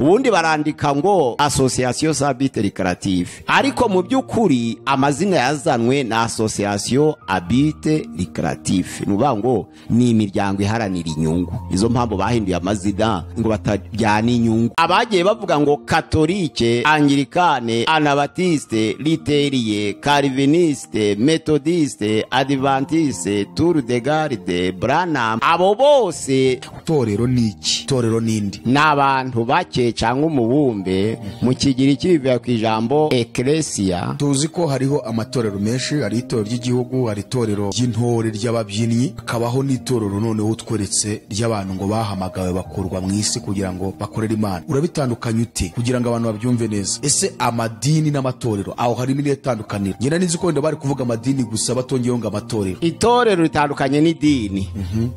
Ubundi barandika ngo association sans but lucratif, ariko mu by'ukuri amazina yazanwe na association à but lucratif, nuvuga ngo ni imiryango iharanira inyungu. Izo mpamvu bahinduye amazina ngo batajyana inyungu. Abagiye bavuga ngo katolike, anglikane, anabatiste, luthérien, calviniste, methodiste, adventiste, tour de garde, Branham, abo bose. Itorero ni iki? Itorero nindi? Ni abantu bake cyangwa umubumbe. Mu Kigiriki bivuga ku ijambo ecclesia. Tuzi ko hariho amatorero menshi, hari itorero ry'igihugu, hari itorero ry'intore ry'ababyinnyi, hakabaho n'itorero noneho utweretse ry'abantu ngo bahamagawe bakurwa mu isi kugira ngo bakorere Imana. Urabitandukanya ute kugira ngo abantu babyumve neza? Ese amadini n'amatorero aho harimo irihe tandukaniro? Njye nari nzi ko wenda bari kuvuga amadini gusa batongeyeho ngo amatorero. Itorero ritandukanye n'idini,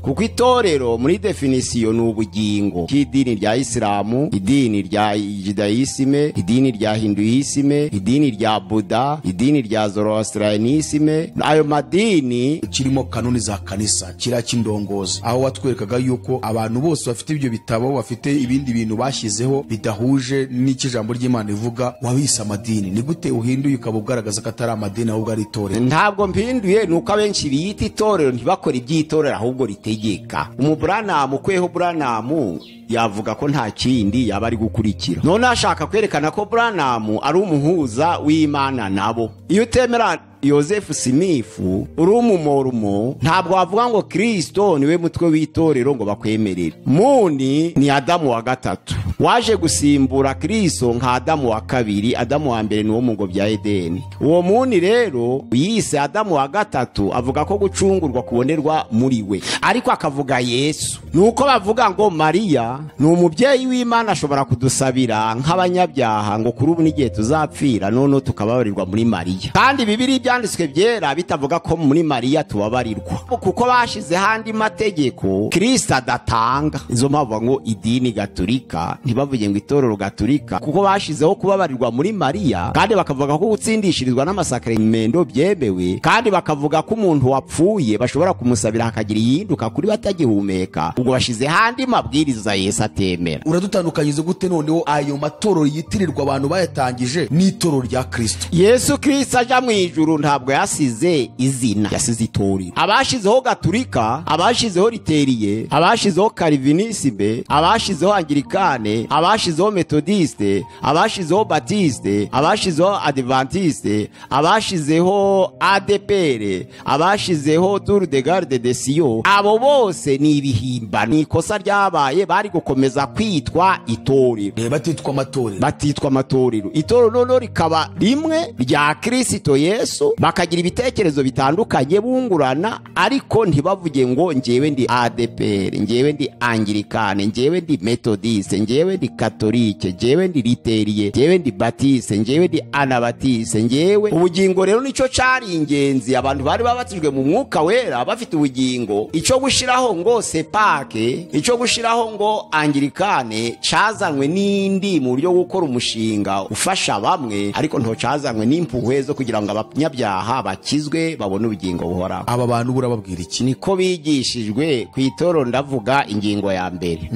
kuko itorero muri définition ni ubugingo. Idini rya Isilamu, idini rya Judaïsme, idini rya Hindouisme, idini rya Buda, idini rya Zoroastrianisme, ayo madini. Kirimo kanuni za kanisa, kiriya cy'indongozi, aho watwerekaga yuko abantu bose bafite ibyo bitabo, bafite ibindi bintu bashyizeho bidahuje n'icyo ijambo ry'Imana rivuga, wabise amadini. Ni gute uhinduye ukaba ugaragaza ko atari amadini ahubwo ari itorero? Ntabwo mpinduye, ni uko abenshi biyita itorero ntibakore iby'itorero ahubwo ritegeka. Umuburanamu ukweho Buranamu yavuga ko nta kindi yaba ari gukurikira. None ashaka kwerekana ko Buranamu ari umuhuza w'Imana nabo. Iyo utemera Yosefu Simifu, uri umumormo, ntabwo wavuga ngo Kristo niwe mutwe w'itorero ngo bakwemerere. Muni ni Adamu wa gatatu waje gusimbura Kristo nka Adamu wa kabiri. Adamu wa mbere ni wo mu ngobyi ya Edeni. Uwo Muni rero yise Adamu wa gatatu, avuga ko gucungurwa kubonerwa muri we, ariko akavuga Yesu. Nuko bavuga ngo Mariya ni umubyeyi w'Imana, ashobora kudusabira nk'abanyabyaha ngo kuri ubu n'igihe tuzapfira, none tukababarirwa muri Mariya. Kandi Bibiri ibyanditswe byera bitavuga ko muri Mariya tubabarirwa, kuko bashizeho andi mategeko Kristo adatanga. Izo mpamvu ngo idini gaturika, ntibavuge ngo itorero gaturika, kuko bashizeho kubabarirwa muri Mariya, kandi bakavuga ko gutsindishirizwa n'amasakremendo byemewe, kandi bakavuga ko umuntu wapfuye bashobora kumusabira hakagira ihinduka kuri batagihumeka. Ubwo bashizeho andi mabwiriza Yesu atemera. Uradutandukanyiriza gute noneho ayo matorero yitirirwa abantu bayatangije n'itorero rya Kristo? Yesu Kristo aja mu ijuru ntabwo yasize izina, yasize itorero. Abashizeho gaturika, abashizeho luthérien, abashizeho calvinisme, abashizeho anglikane, abashizeho methodiste, abashizeho baptiste, abashizeho adventiste, abashizeho ADPR, abashizeho Tour de Garde de Sion, abo bose ni ibihimba. Ni ikosa ryabaye, bari gukomeza kwitwa itorero. Batitwa amatorero. Batitwa amatorero. Itorero noneho rikaba rimwe rya Kristo Yesu, bakagira ibitekerezo bitandukanye bungurana, ariko ntibavuge ngo njyewe ndi ADPR, njyewe ndi anglikane, njyewe ndi methodiste, njyewe ndi katolike, njyewe ndi luthérien, njyewe ndi baptiste, njyewe ndi anabatiste, njyewe. Ubugingo rero nicyo cari ingenzi. Abantu bari babatijwe mu Mwuka Wera bafite ubugingo. Ico gushiraho ngo sepake, ico gushiraho ngo anglikane, cazanywe n'indi mu buryo gukora umushinga ufasha bamwe, ariko nto cazanywe n'impuhwe zo kugira ngo abanyabyaha bakizwe babone ubugingo buhoraho. Aba bantu burababwira iki? Niko bigishijwe ku itorero. Ndavuga ingingo ya mbere,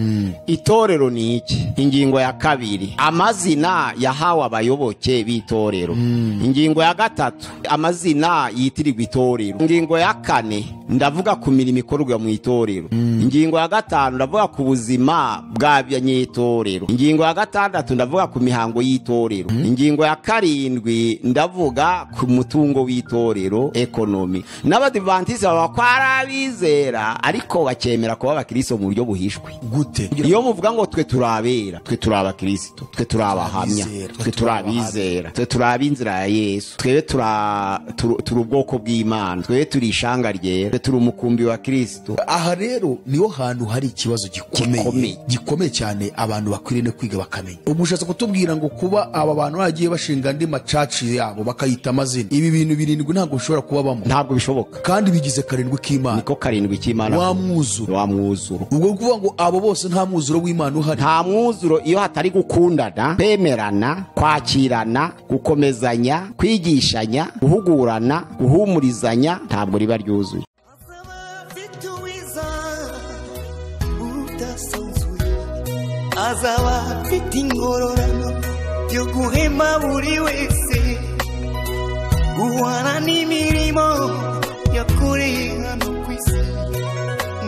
itorero ni iki? Ingingo ya kabiri, amazina yahawe abayoboke b'itorero. Ingingo ya gatatu, amazina yitirirwa itorero. Ingingo ya kane, ndavuga ku mirimo ikorwa mu itorero. Ingingo ya gatanu, ndavuga ku buzima bw'abanyetorero. Ingingo ya gatandatu, ndavuga ku mihango y'itorero. Ingingo ya karindwi, ndavuga ku mutungo w'itorero, économie. N'abadivantisi baba ko ari abizera, ariko bakemera kuba abakristo mu buryo buhishwe. Gute? Iyo muvuga ngo twe turabera, twe turi abakristo, twe turi abahamya, twe turi abizera, twe turi ab'inzira ya Yesu, twebwe turi ubwoko bw'Imana, twebwe turi ishanga ryera, twe turi umukumbi wa Kristo. Aha rero niho hantu hari ikibazo gikomeye. Gikomeye. Gikomeye cyane, abantu bakwiriye no kwiga bakamenya. Ubu ushatse kutubwira ngo kuba aba bantu bagiye bashinga andi macaci yabo bakayita amazina, ibi bintu birindwi ntabwo bishobora kubabamo? Ntabwo bishoboka. Kandi bigize karindwi k'Imana. Niko karindwi k'Imana. Wa mwuzuro. Wa mwuzuro. Ubwo ni ukuvuga ngo abo bose nta mwuzuro w'Imana uhari? Nta mwuzuro iyo hatari gukundana, kwemerana, kwakirana, gukomezanya, kwigishanya, guhugurana, guhumurizanya, ntabwo riba ryuzuye. Azaba afite uwiza udasanzwe. Azaba afite ingororano yo guhema buri wese guhana n'imirimo yakoreye hano ku isi.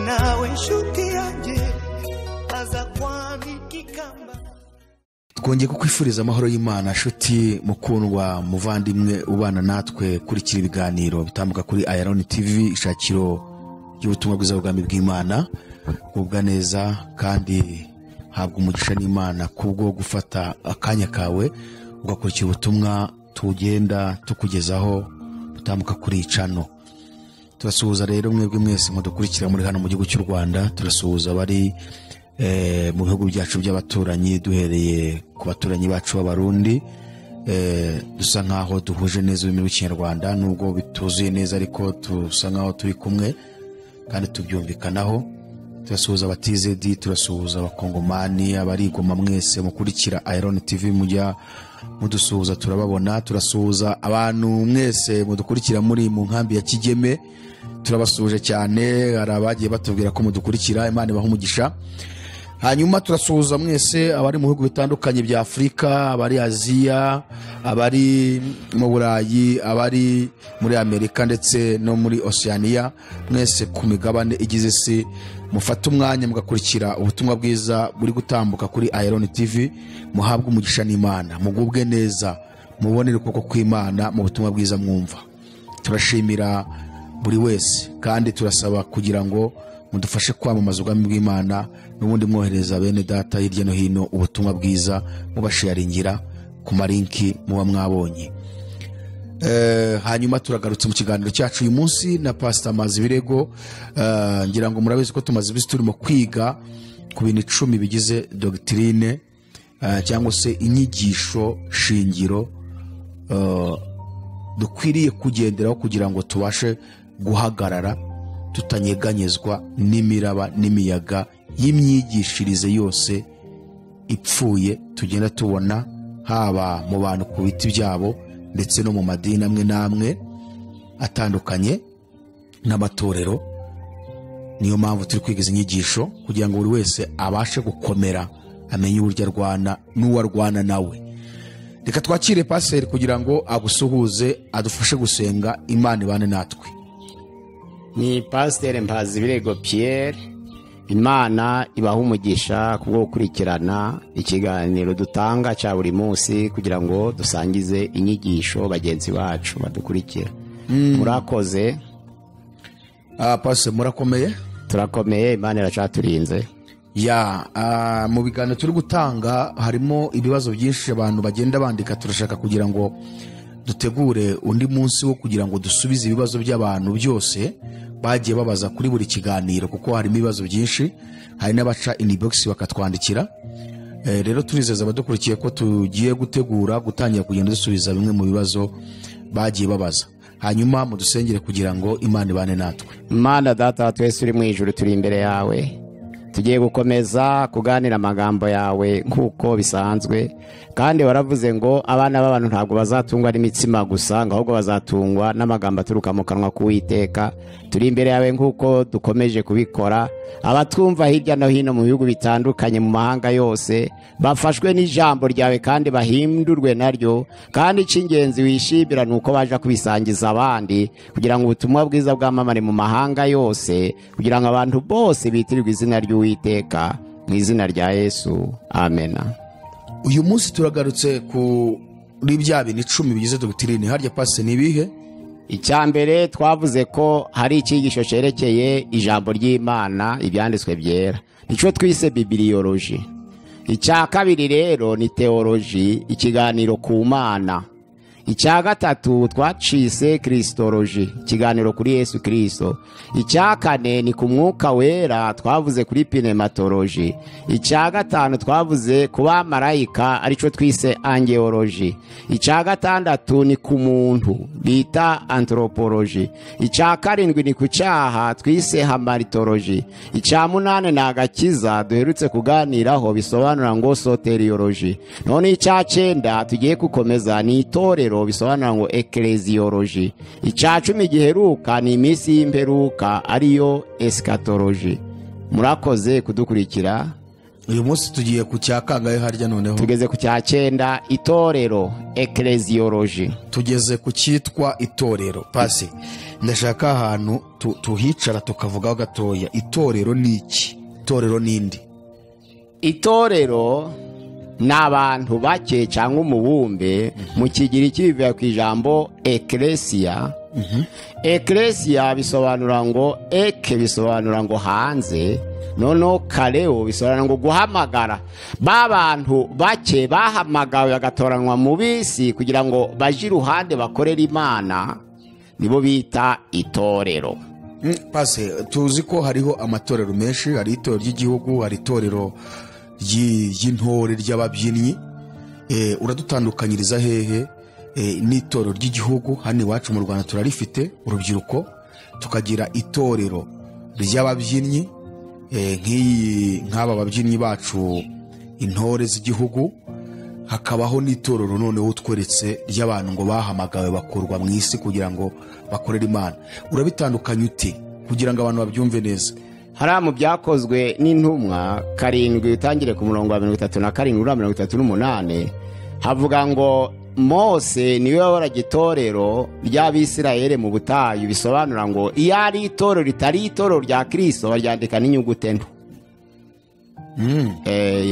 Nawe nshuti yanjye aza kwambika ikamba. Twongeye kukwifuriza amahoro y'Imana nshuti mukundwa muvandimwe ubana natwe kurikira ibiganiro bitambuka kuri Ayaloni TV, ishakiro ry'ubutumwa bwiza bw'ubwami bw'Imana. Gubwa neza kandi habwa umugisha n'Imana kubwo gufata akanya kawe ugakurikira ubutumwa tugenda tukugezaho butambuka kuri icano. Turasuhuza rero mwebwe mwese mudukurikira muri hano mu gihugu cy'u Rwanda, turasuhuza abari mu bihugu byacu by'abaturanyi, duhereye ku baturanyi bacu b'Abarundi. Dusa nkaho duhuje neza ururimi rw'Ikinyarwanda nubwo bituzuye neza, ariko dusa nkaho turi kumwe kandi tubyumvikanaho. Turasuhuza abatizedi, turasuhuza abakongomani, abarigoma mwese mukurikira Ayaloni TV mujya mudusuhuza turababona. Turasuhuza abantu mwese mudukurikira muri mu nkambi ya Kigeme, turabasuhuje cyane. Hari abagiye batubwira ko mudukurikira, Imana ibahe umugisha. Hanyuma turasuhuza mwese abari mu bihugu bitandukanye bya Afurika, abari Aziya, abari mu Burayi, abari muri Amerika ndetse no muri Oceania, mwese ku migabane igize isi mufate umwanya mugakurikira ubutumwa bwiza buri gutambuka kuri Ayaloni TV. Muhabwe umugisha n'Imana, mugubwe neza, mubonere ukuboko kw'Imana mu butumwa bwiza mwumva. Turashimira buri wese kandi turasaba kugira ngo mudufashe kwamamaza ubwami bw'Imana, n'ubundi mwohereza bene data hirya no hino ubutumwa bwiza, mubasharingira ku marinki muba mwabonye. Hanyuma turagarutse mu kiganiro cyacu uyu munsi na Pastor Mpazibirego. Ngira ngo murabizi ko tumaze iminsi turimo kwiga ku bintu 10 bigize doctrine, cyangwa se inyigisho shingiro dukwiriye kugenderaho kugira ngo tubashe guhagarara tutanyeganyezwa n'imiraba n'imiyaga y'imyigishirize yose ipfuye tugenda tubona, haba mu bantu ku biti byabo ndetse no mu madini amwe n'amwe atandukanye n'amatorero. Niyo mpamvu turi kwiga izi nyigisho kugira ngo buri wese abashe gukomera, amenye uburyo arwana n'uwo arwana nawe. Reka twakire paseri kugira ngo agusuhuze, adufashe gusenga, Imana ibane natwe. Ni Pasiteri Mpazibirego Pierre. Imana ibaha umugisha kubwo gukurikirana ikiganiro dutanga cya buri munsi kugira ngo dusangize inyigisho bagenzi bacu badukurikira. Murakoze. Pasiteri murakomeye? Turakomeye, Imana iracaturinze. Ya, mu biganiro turi gutanga harimo ibibazo byinshi abantu bagenda bandika. Turashaka kugira ngo dutegure undi munsi wo kugira ngo dusubize ibibazo by'abantu byose bagiye babaza kuri buri kiganiro, kuko harimo ibibazo byinshi, hari n'abaca inbox bakatwandikira. Rero turizeza abadukurikiye ko tugiye gutegura gutangira kugenda dusubiza bimwe mu bibazo bagiye babaza. Hanyuma mudusengere kugira ngo Imana ibane natwe. Imana data twese uri mu ijuru, turi imbere yawe, tugiye gukomeza kuganira amagambo yawe nkuko bisanzwe. Kandi waravuze ngo abana b'abantu ntabwo bazatungwa n'imitsima gusa, ngo ahubwo bazatungwa n'amagambo aturuka mu kanwa k'Uwiteka. Turi imbere yawe nkuko dukomeje kubikora. Abatwumva hirya no hino mu bihugu bitandukanye mu mahanga yose bafashwe n'ijambo ryawe kandi bahindurwe naryo. Kandi icy'ingenzi wishimira ni uko baje kubisangiza abandi kugira ngo ubutumwa bwiza bwamamare mu mahanga yose, kugira ngo abantu bose bitirirwe izina ry'Uwiteka. Mu izina rya Yesu, amena. Uyu munsi turagarutse kuri bya bintu 10 bigize doctrine. Harya pase ni ibihe? Icya mbere twavuze ko hari icyigisho cyerekeye ijambo ry'Imana, ibyanditswe byera, nicyo twise bibliology. Icya kabiri rero ni theology, ikiganiro ku Mana. Icya gatatu twacise Christology, ikiganiro kuri Yesu Kristo. Icya kane ni ku mwuka wera, twavuze kuri pneumatology. Icya gatanu twavuze ku bamarayika, arico twise angelology. Icya gatandatu ni ku muntu bita anthropology. Icya karindwi ni ku cyaha twise hamaritology. Icya munane ni agakiza duherutse kuganiraho, bisobanura ngo soteriology. None icya cyenda tugiye gukomeza ni itorero, bisobanura ngo ecclesiology. Icya 10 giheruka ni iminsi y'imperuka, ariyo eschatology. Murakoze kudukurikira, Uyu munsi tugiye ku cya kangahe harya noneho? Tugeze ku cya 9, itorero, ecclesiology. Tugeze ku cyitwa itorero. Pasi, ndashaka ahantu tuhicara tukavugaho gatoya. Itorero ni iki? Itorero ni indi? Itorero ni abantu bake cyangwa umubumbe. Mu Kigiriki bivuye ku ijambo ecclesia. Ecclesia bisobanura ngo eke bisobanura ngo hanze, noneho kareo bisobanura ngo guhamagara. Ba bantu bake bahamagawe bagatoranywa mu bisi kugira ngo baje iruhande bakorere Imana, nibo bita itorero. Pase, tuzi ko hariho amatorero menshi, hari itorero ry'igihugu, hari itorero ry'intore ry'ababyinnyi. Uradutandukanyiriza hehe n'itorero ry'igihugu? Hano iwacu mu Rwanda turarifite urubyiruko, tukagira itorero ry'ababyinnyi, nk'aba babyinnyi bacu intore z'igihugu, hakabaho n'itorero noneho utweretse ry'abantu ngo bahamagawe bakurwa mu isi kugira ngo bakorere Imana. Urabitandukanya ute kugira ngo abantu babyumve neza? Hariya mu byakozwe n'intumwa 7 utangire ku murongo wa 37 ura 38, havuga ngo Mose niwe wayoboraga itorero ry'Abisirayeli mu butayu. Bisobanura ngo iyo ari itorero ritari itorero rya Kristo baryandika n'inyuguti nto.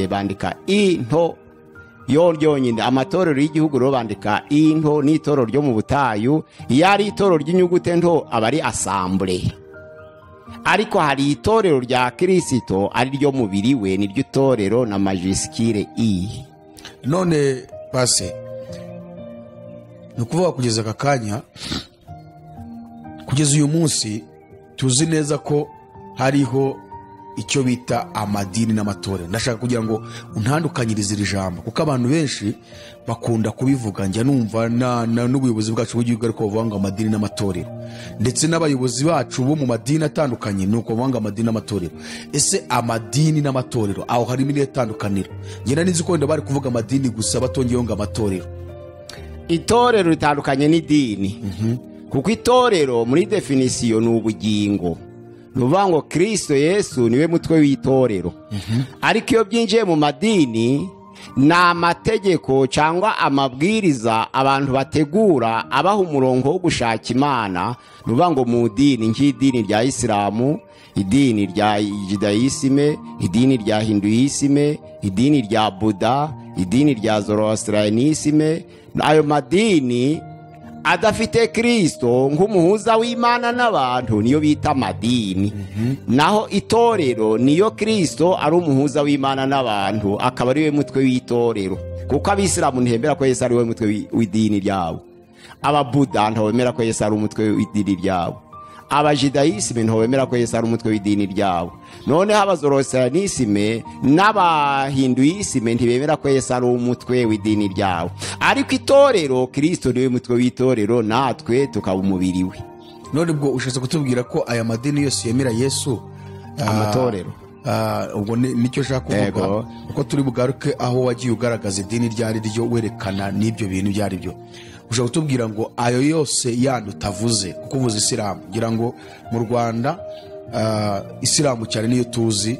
Bandika into yo ryonyine. Amatorero y'igihugu rero bandika into, n'itorero ryo mu butayu iyo ari itorero ry'inyuguti nto aba ari assemblée. Ariko hari itorero rya Kristo ari ryo mubiri we, niryo itorero na majisikire i. None pase, ni ukuvuga kugeza aka kanya, kugeza uyu munsi tuzi neza ko hariho icyo bita amadini n'amatorero. Ndashaka kugira ngo untandukanyirize iri jambo, kuko abantu benshi bakunda kubivuga. Njya numva n'ubuyobozi bwacu bw'igihugu ariko bavuga ngo amadini n'amatorero, ndetse n'abayobozi bacu bo mu madini atandukanye ni uko bavuga ngo amadini n'amatorero. Ese amadini n'amatorero aho harimo irihe tandukaniro? Njye nari nzi ko wenda bari kuvuga amadini gusa batongeyeho ngo amatorero. Itorero ritandukanye n'idini, kuko itorero muri definisiyo ni ubugingo. Ni ukuvuga ngo Kristo Yesu niwe mutwe w'itorero. Ariko iyo byinjiye mu madini ni amategeko cyangwa amabwiriza abantu bategura abaha umurongo wo gushaka Imana. Ni ukuvuga ngo mu dini nk'idini rya Isilamu, idini rya Judayisime, idini rya Hinduisime, idini rya Buddha, idini rya Zoroastrianisme, ayo madini adafite Kristo nk'umuhuza w'Imana n'abantu niyo bita amadini. Naho itorero niyo Kristo ari umuhuza w'Imana n'abantu, akaba ari we mutwe w'itorero. Kuko Abisilamu ntibemera ko Yesu ari we mutwe w'idini ryabo, Ababuda ntibemera ko Yesu ari umutwe w'idini ryabo, Abajudayisime ntibemera ko Yesu ari umutwe w'idini ryabo, noneho Abazoroastrianisme n'Abahinduyisime ntibemera ko Yesu ari umutwe w'idini ryabo. Ariko itorero Kristo niwe mutwe w'itorero, natwe tukaba umubiri we. None ubwo ushatse kutubwira ko aya madini yose yemera Yesu, amatorero? Ubwo nicyo nshaka kuvuga, kuko turi bugaruke aho wagiye ugaragaza idini ryari ryo werekana n'ibyo bintu byari byo. Ushobora kutubwira ngo ayo yose yandi utavuze, kuko uvuze Isilamu, ngira ngo mu Rwanda Isilamu cyane niyo tuzi.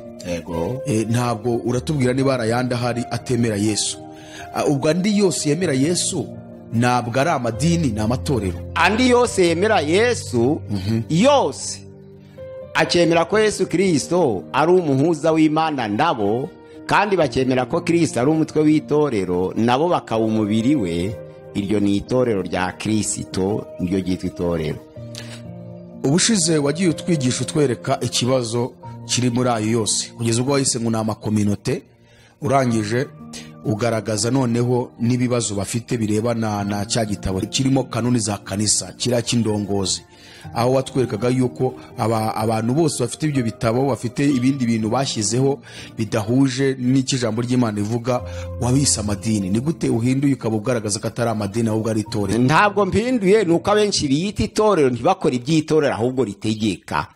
Ntabwo uratubwira niba arayandi ahari atemera Yesu. Ubwo andi yose yemera Yesu ntabwo ari amadini, ni amatorero. Andi yose yemera Yesu yose akemera ko Yesu Kristo ari umuhuza w'Imana nabo, kandi bakemera ko Kristo ari umutwe w'itorero nabo bakaba umubiri we. Iryo ni itorero rya Kristo, niryo ryitwa itorero. Ubushize wagiye utwigisha utwereka ikibazo kiri muri ayo yose, kugeza ubwo wahise ngo ni amakominote, urangije ugaragaza noneho n'ibibazo bafite birebana na cya gitabo kirimo kanuni za kanisa, kiriya cy'indongozi, aho watwerekaga yuko abantu bose bafite ibyo bitabo bafite ibindi bintu bashyizeho bidahuje n'icyo ijambo ry'Imana rivuga, wabise amadini. Ni gute uhinduye ukaba ugaragaza ko atari amadini ahubwo ari itorero? Ntabwo mpinduye, ni uko abenshi biyita itorero ntibakora iby'itorero ahubwo ritegeka.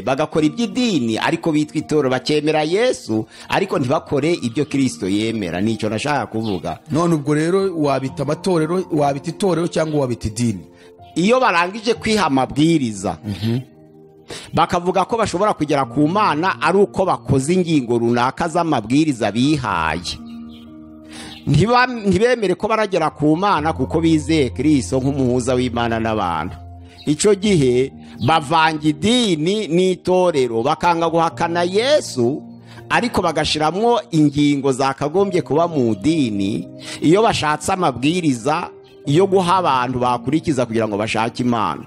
Bagakora iby'idini ariko bitwa itorero, bakemera Yesu ariko ntibakore ibyo Kristo yemera. Nicyo nashaka kuvuga. None ubwo rero wabita amatorero, wabita itorero cyangwa wabita idini? Iyo barangije kwiha amabwiriza Bakavuga ko bashobora kugera ku Mana ari uko bakoze ingingo runaka z'amabwiriza bihaye. Ntibemere ko baragera ku Mana kuko bizeye Kristo nk'umuhuza w'Imana n'abantu. Icyo gihe bavanga idini n'itorero, bakanga guhakana Yesu, ariko bagashiramwo ingingo zakagombye kuba mu dini iyo bashatse amabwiriza yo guha abantu bakurikiza kugira ngo bashake Imana.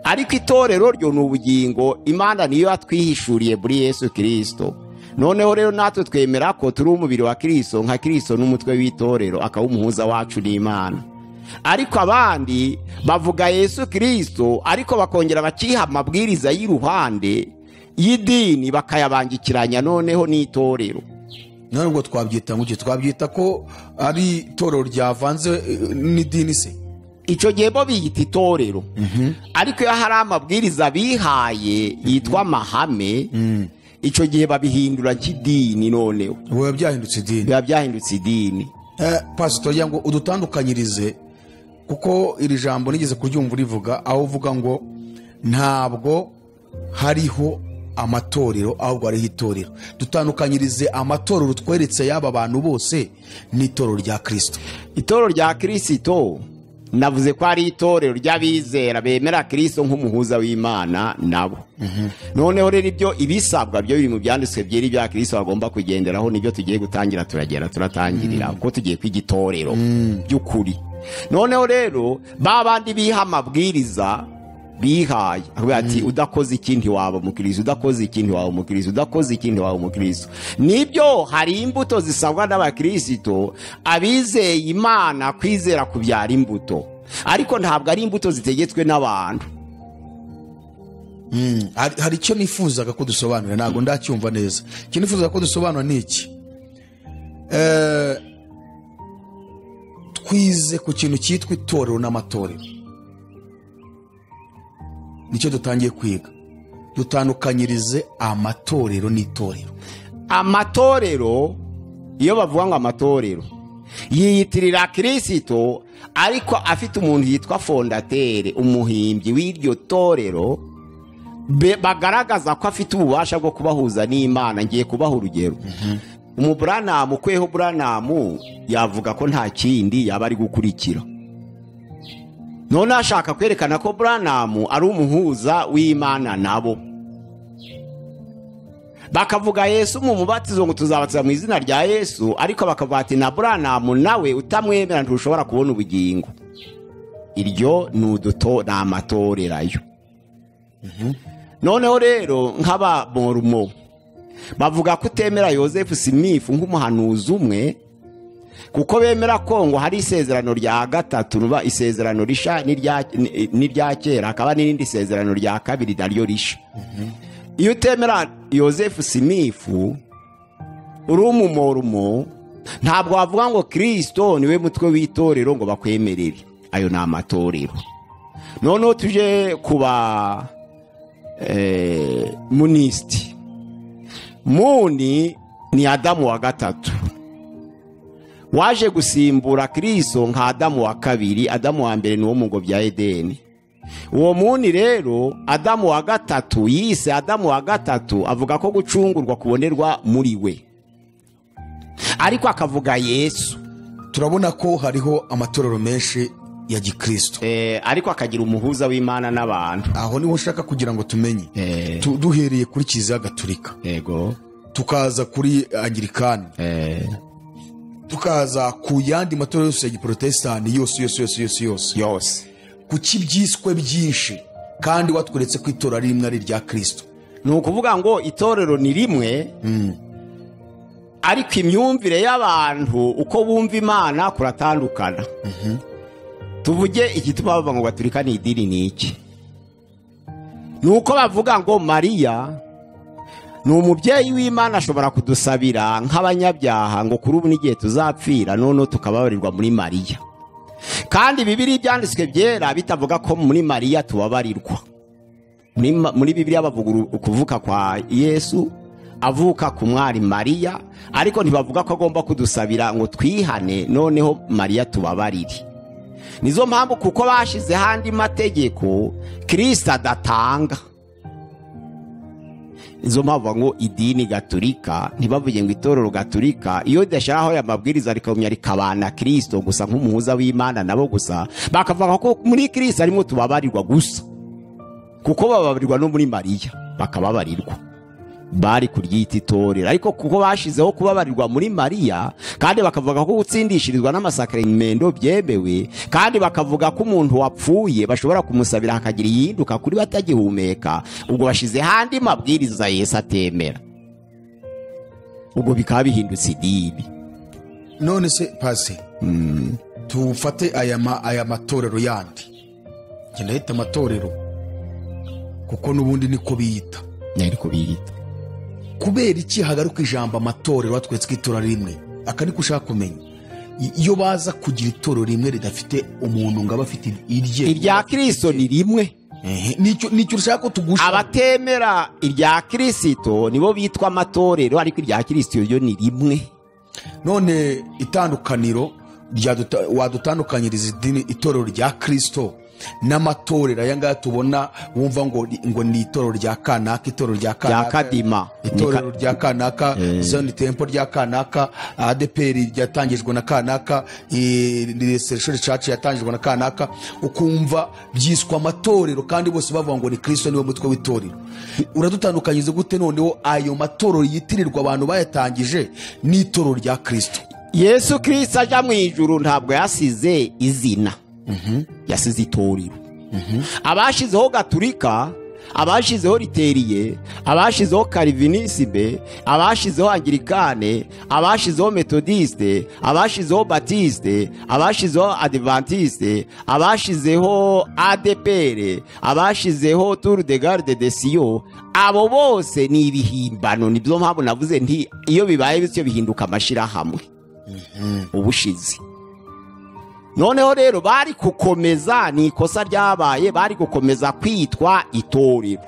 Ariko itorero ryo ni ubugingo, Imana niyo yatwihishuriye muri Yesu Kristo. Noneho rero natwe twemera ko turi umubiri wa Kristo, nka Kristo n'umutwe w'itorero, akaba umuhuza wacu n'Imana. Ariko abandi bavuga Yesu Kristo, ariko bakongera bakiha amabwiriza y'iruhande y'idini, bakayabangikiranya noneho n'itorero. Nubwo twabyita ngo twabyita ko ari itorero ryavanze n'idini se, icyo gihe bo biyita itorero. Ariko iyo hari amabwiriza bihaye yitwa amahame, icyo gihe babihindura nk'idini. Noneho biba byahindutse idini, biba byahindutse idini. Pastor, ngo udutandukanyirize, kuko iri jambo nigeze kuryumva urivuga, aho uvuga ngo ntabwo hariho amatorero ahubwo hariho itorero. Dutandukanyirize amatorero tweretse y'aba bantu bose n'itorero rya Kristo. Itorero rya Kristo navuze ko ari itorero ry'abizera bemera Kristo nk'umuhuza w'Imana nabo. Noneho rero ibyo ibisabwa byo biri mu byanditswe byeri bya Kristo bagomba kugenderaho, nibyo tugiye gutangira, turagera turatangirira kuko tugiye kwiga itorero by'ukuri. Noneho rero babandi biha amabwiriza bihaye, akavuga ati udakoze ikindi waba umukristo, udakoze ikindi waba umukristo, udakoze ikindi waba umukristo. Nibyo, hari imbuto zisabwa n'abakristo abizeye Imana, kwizera kubyara imbuto, ariko ntabwo ari imbuto zitegetswe n'abantu. Hari icyo nifuzaga ko dusobanura, ntabwo ndacyumva neza. Icyo nifuzaga ko dusobanura ni iki? Twize ku kintu cyitwa itorero n'amatorero, nicyo dutangiye kwiga. Dutandukanyirize amatorero n'itorero. Amatorero, iyo bavuga ngo amatorero, yiyitirira Kristo, ariko afite umuntu yitwa fondatere, umuhimbyi w'iryo torero, bagaragaza ko afite ububasha bwo kubahuza n'Imana. Ngiye kubaha urugero. Umuburanamu kweho Buranamu yavuga ko nta kindi yaba ari gukurikira. None ashaka kwerekana ko Buranamu ari umuhuza w'Imana nabo. Bakavuga Yesu mu mubatizo ngo tuzabatiza mu izina rya Yesu, ariko bakavuga ati na Buranamu nawe utamwemera ntushobora kubona ubugingo. Iryo ni uduto, ni amatorerayo. Noneho rero nk'aba Morumo bavuga ko utemera Yosefu Smith nk'umuhanuzi umwe, kuko bemera ko ngo hari isezerano rya gatatu, ruba isezerano risha n'irya kera, akaba n'irindi sezerano rya kabiri naryo risha. Iyo utemera Yosefu Smith uri umumorumo, ntabwo wavuga ngo Kristo niwe mutwe w'itorero ngo bakwemerere. Ayo ni amatorero. Noneho tuje kuba munisti. Muni ni Adamu wa gatatu waje gusimbura Kristo nka Adamu wa kabiri. Adamu wa mbere ni wo mu ngobyi ya Edeni. Uwo muni rero Adamu wa gatatu yise Adamu wa gatatu, avuga ko gucungurwa kubonerwa muri we, ariko akavuga Yesu. Turabona ko hariho amatorero menshi ya gikristo, ariko akagira umuhuza w'Imana n'abantu. Aho niho ushaka kugira ngo tumenye. Duhereye kuri Kiliziya Gatolika, yego, tukaza kuri Anglikani, tukaza ku yandi matorero yose ya giprotestani, yose yose yose yose yose yose. Kuki byiswe byinshi kandi watweretse ko itorero ari rimwe ari irya Kristo? Ni ukuvuga ngo itorero ni rimwe, ariko imyumvire y'abantu uko bumva Imana kuratandukana. Tuvuge igituma bavuga ngo Gatolika ni idini ni iki? Nuko bavuga ngo Mariya ni umubyeyi w'Imana, ashobora kudusabira nk'abanyabyaha ngo kuri ubu n'igihe tuzapfira none tukababarirwa muri Mariya. Kandi Bibiliya ibyanditswe byera bitavuga ko muri Mariya tubabarirwa. Muri Bibiliya bavuga ukuvuka kwa Yesu, avuka ku mwari Mariya, ariko ntibavuga ko agomba kudusabira ngo twihane noneho Mariya tubabarire. Nizo mpamvu, kuko bashize handi mategeko Kristo adatanga. Izo mpamvu ngo idini gaturika, ntibavuge ngo itorero gaturika, iyo ridashyiraho aya mabwiriza rikamya rikabana Kristo gusa nk'umuhuza w'Imana nabo gusa, bakavuga ko muri Kristo arimo tubabarirwa gusa, kuko bababarirwa no muri Mariya bakababarirwa, bari kuryita itorero. Ariko kuko bashizeho kubabarirwa muri Mariya, kandi bakavuga ko gutsindishirizwa n'amasakremento byemewe, kandi bakavuga ko umuntu wapfuye bashobora kumusabira hakagira iyihinduka kuri batagihumeka, ubwo bashize handi mabwiriza Yesu atemera, ubwo bikaba bihindutse idini. None se pasi tufate aya matorero yandi, njye ndahita amatorero kuko n'ubundi niko biyita. Niko biyita. Kubera iki hagaruka ijambo amatorero batwetse itorero rimwe? Aka niko ushaka kumenya. Iyo baza kugira itorero rimwe ridafite umuntu ngo abafite irye, irya Kristo ni rimwe. Nicyo ushaka ko tugusha. Abatemera irya Kristo nibo bitwa amatorero, ariko irya Kristo yo ni rimwe. None itandukaniro wadutandukanyiriza idini itorero rya Kristo n'amatorero aya ngaya tubona, wumva ngo ni itorero rya kanaka, itorero rya kanaka, Kadima, itorero rya kanaka, Zion Temple rya kanaka, ADPR ryatangijwe na kanaka, Restoration Church yatangijwe na kanaka, ukumva byiswa amatorero kandi bose bavuga ngo ni Kristo niwe mutwe w'itorero. Uradutandukanyiriza gute noneho ayo matorero yitirirwa abantu bayatangije n'itorero rya Kristo? Yesu Kristo aja mu ijuru ntabwo yasize izina, yasize itorero. Abashizeho gaturika, abashizeho riteriye, abashizeho Calvinisme, abashizeho Anglikane, abashizeho Methodiste, abashizeho Baptiste, abashizeho Adventiste, abashizeho ADPR, abashizeho Tour de Garde de Sion, abo bose ni ibihimbano. Nibyo mpamvu navuze nti iyo bibaye bityo bihinduka amashirahamwe ubushizi. Noneho rero bari gukomeza, ni ikosa ryabaye, bari gukomeza kwitwa itorero,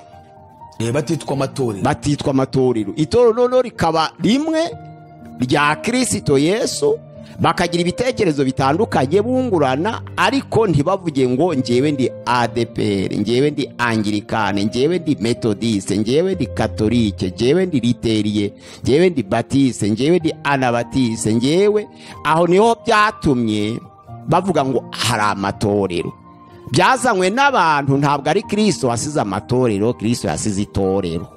batitwa amatorero, batitwa amatorero. Itorero noneho rikaba rimwe rya Kristo Yesu, bakagira ibitekerezo bitandukanye bungurana, ariko ntibavuge ngo njyewe ndi ADPR, njyewe ndi Anglikane, njyewe ndi Methodiste, njyewe ndi Katolike, njyewe ndi Riteriye, njyewe ndi Baptiste, njyewe ndi Anabatiste, njyewe. Aho niho byatumye bavuga ngo hari amatorero. Byazanywe n'abantu, ntabwo ari Kristo wasize amatorero, Kristo yasize itorero.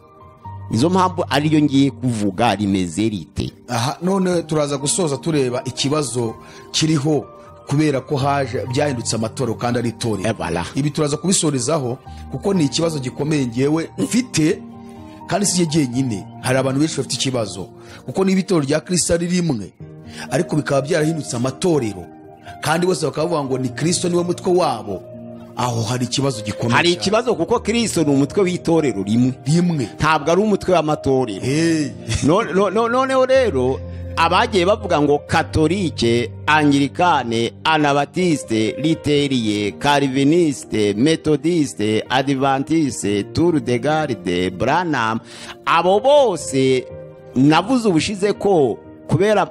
Izo mpamvu ariyo ngiye kuvuga rimeze rite. Aha none turaza gusoza tureba ikibazo kiriho kubera ko haje byahindutse amatorero kandi ari itorero. Ibi turaza kubisorezaho kuko ni ikibazo gikomeye ngewe mfite, kandi si jyenyine, hari abantu benshi bafite ikibazo kuko niba itorero rya Kristo ari rimwe ariko bikaba byarahindutse amatorero kandi bose bakavuga ngo ni Kristo niwe mutwe wabo, aho hari ikibazo gikomeye. Hari ikibazo kuko Kristo ni umutwe w'itorero rimwe, ntabwo ari umutwe w'amatorero. Noneho rero abagiye bavuga ngo Katolike, Anglikane, Anabatiste, Riteriye, Calviniste, Methodiste, Adventiste, Tour de Garde, Branham, abo bose navuze ubushize ko kubera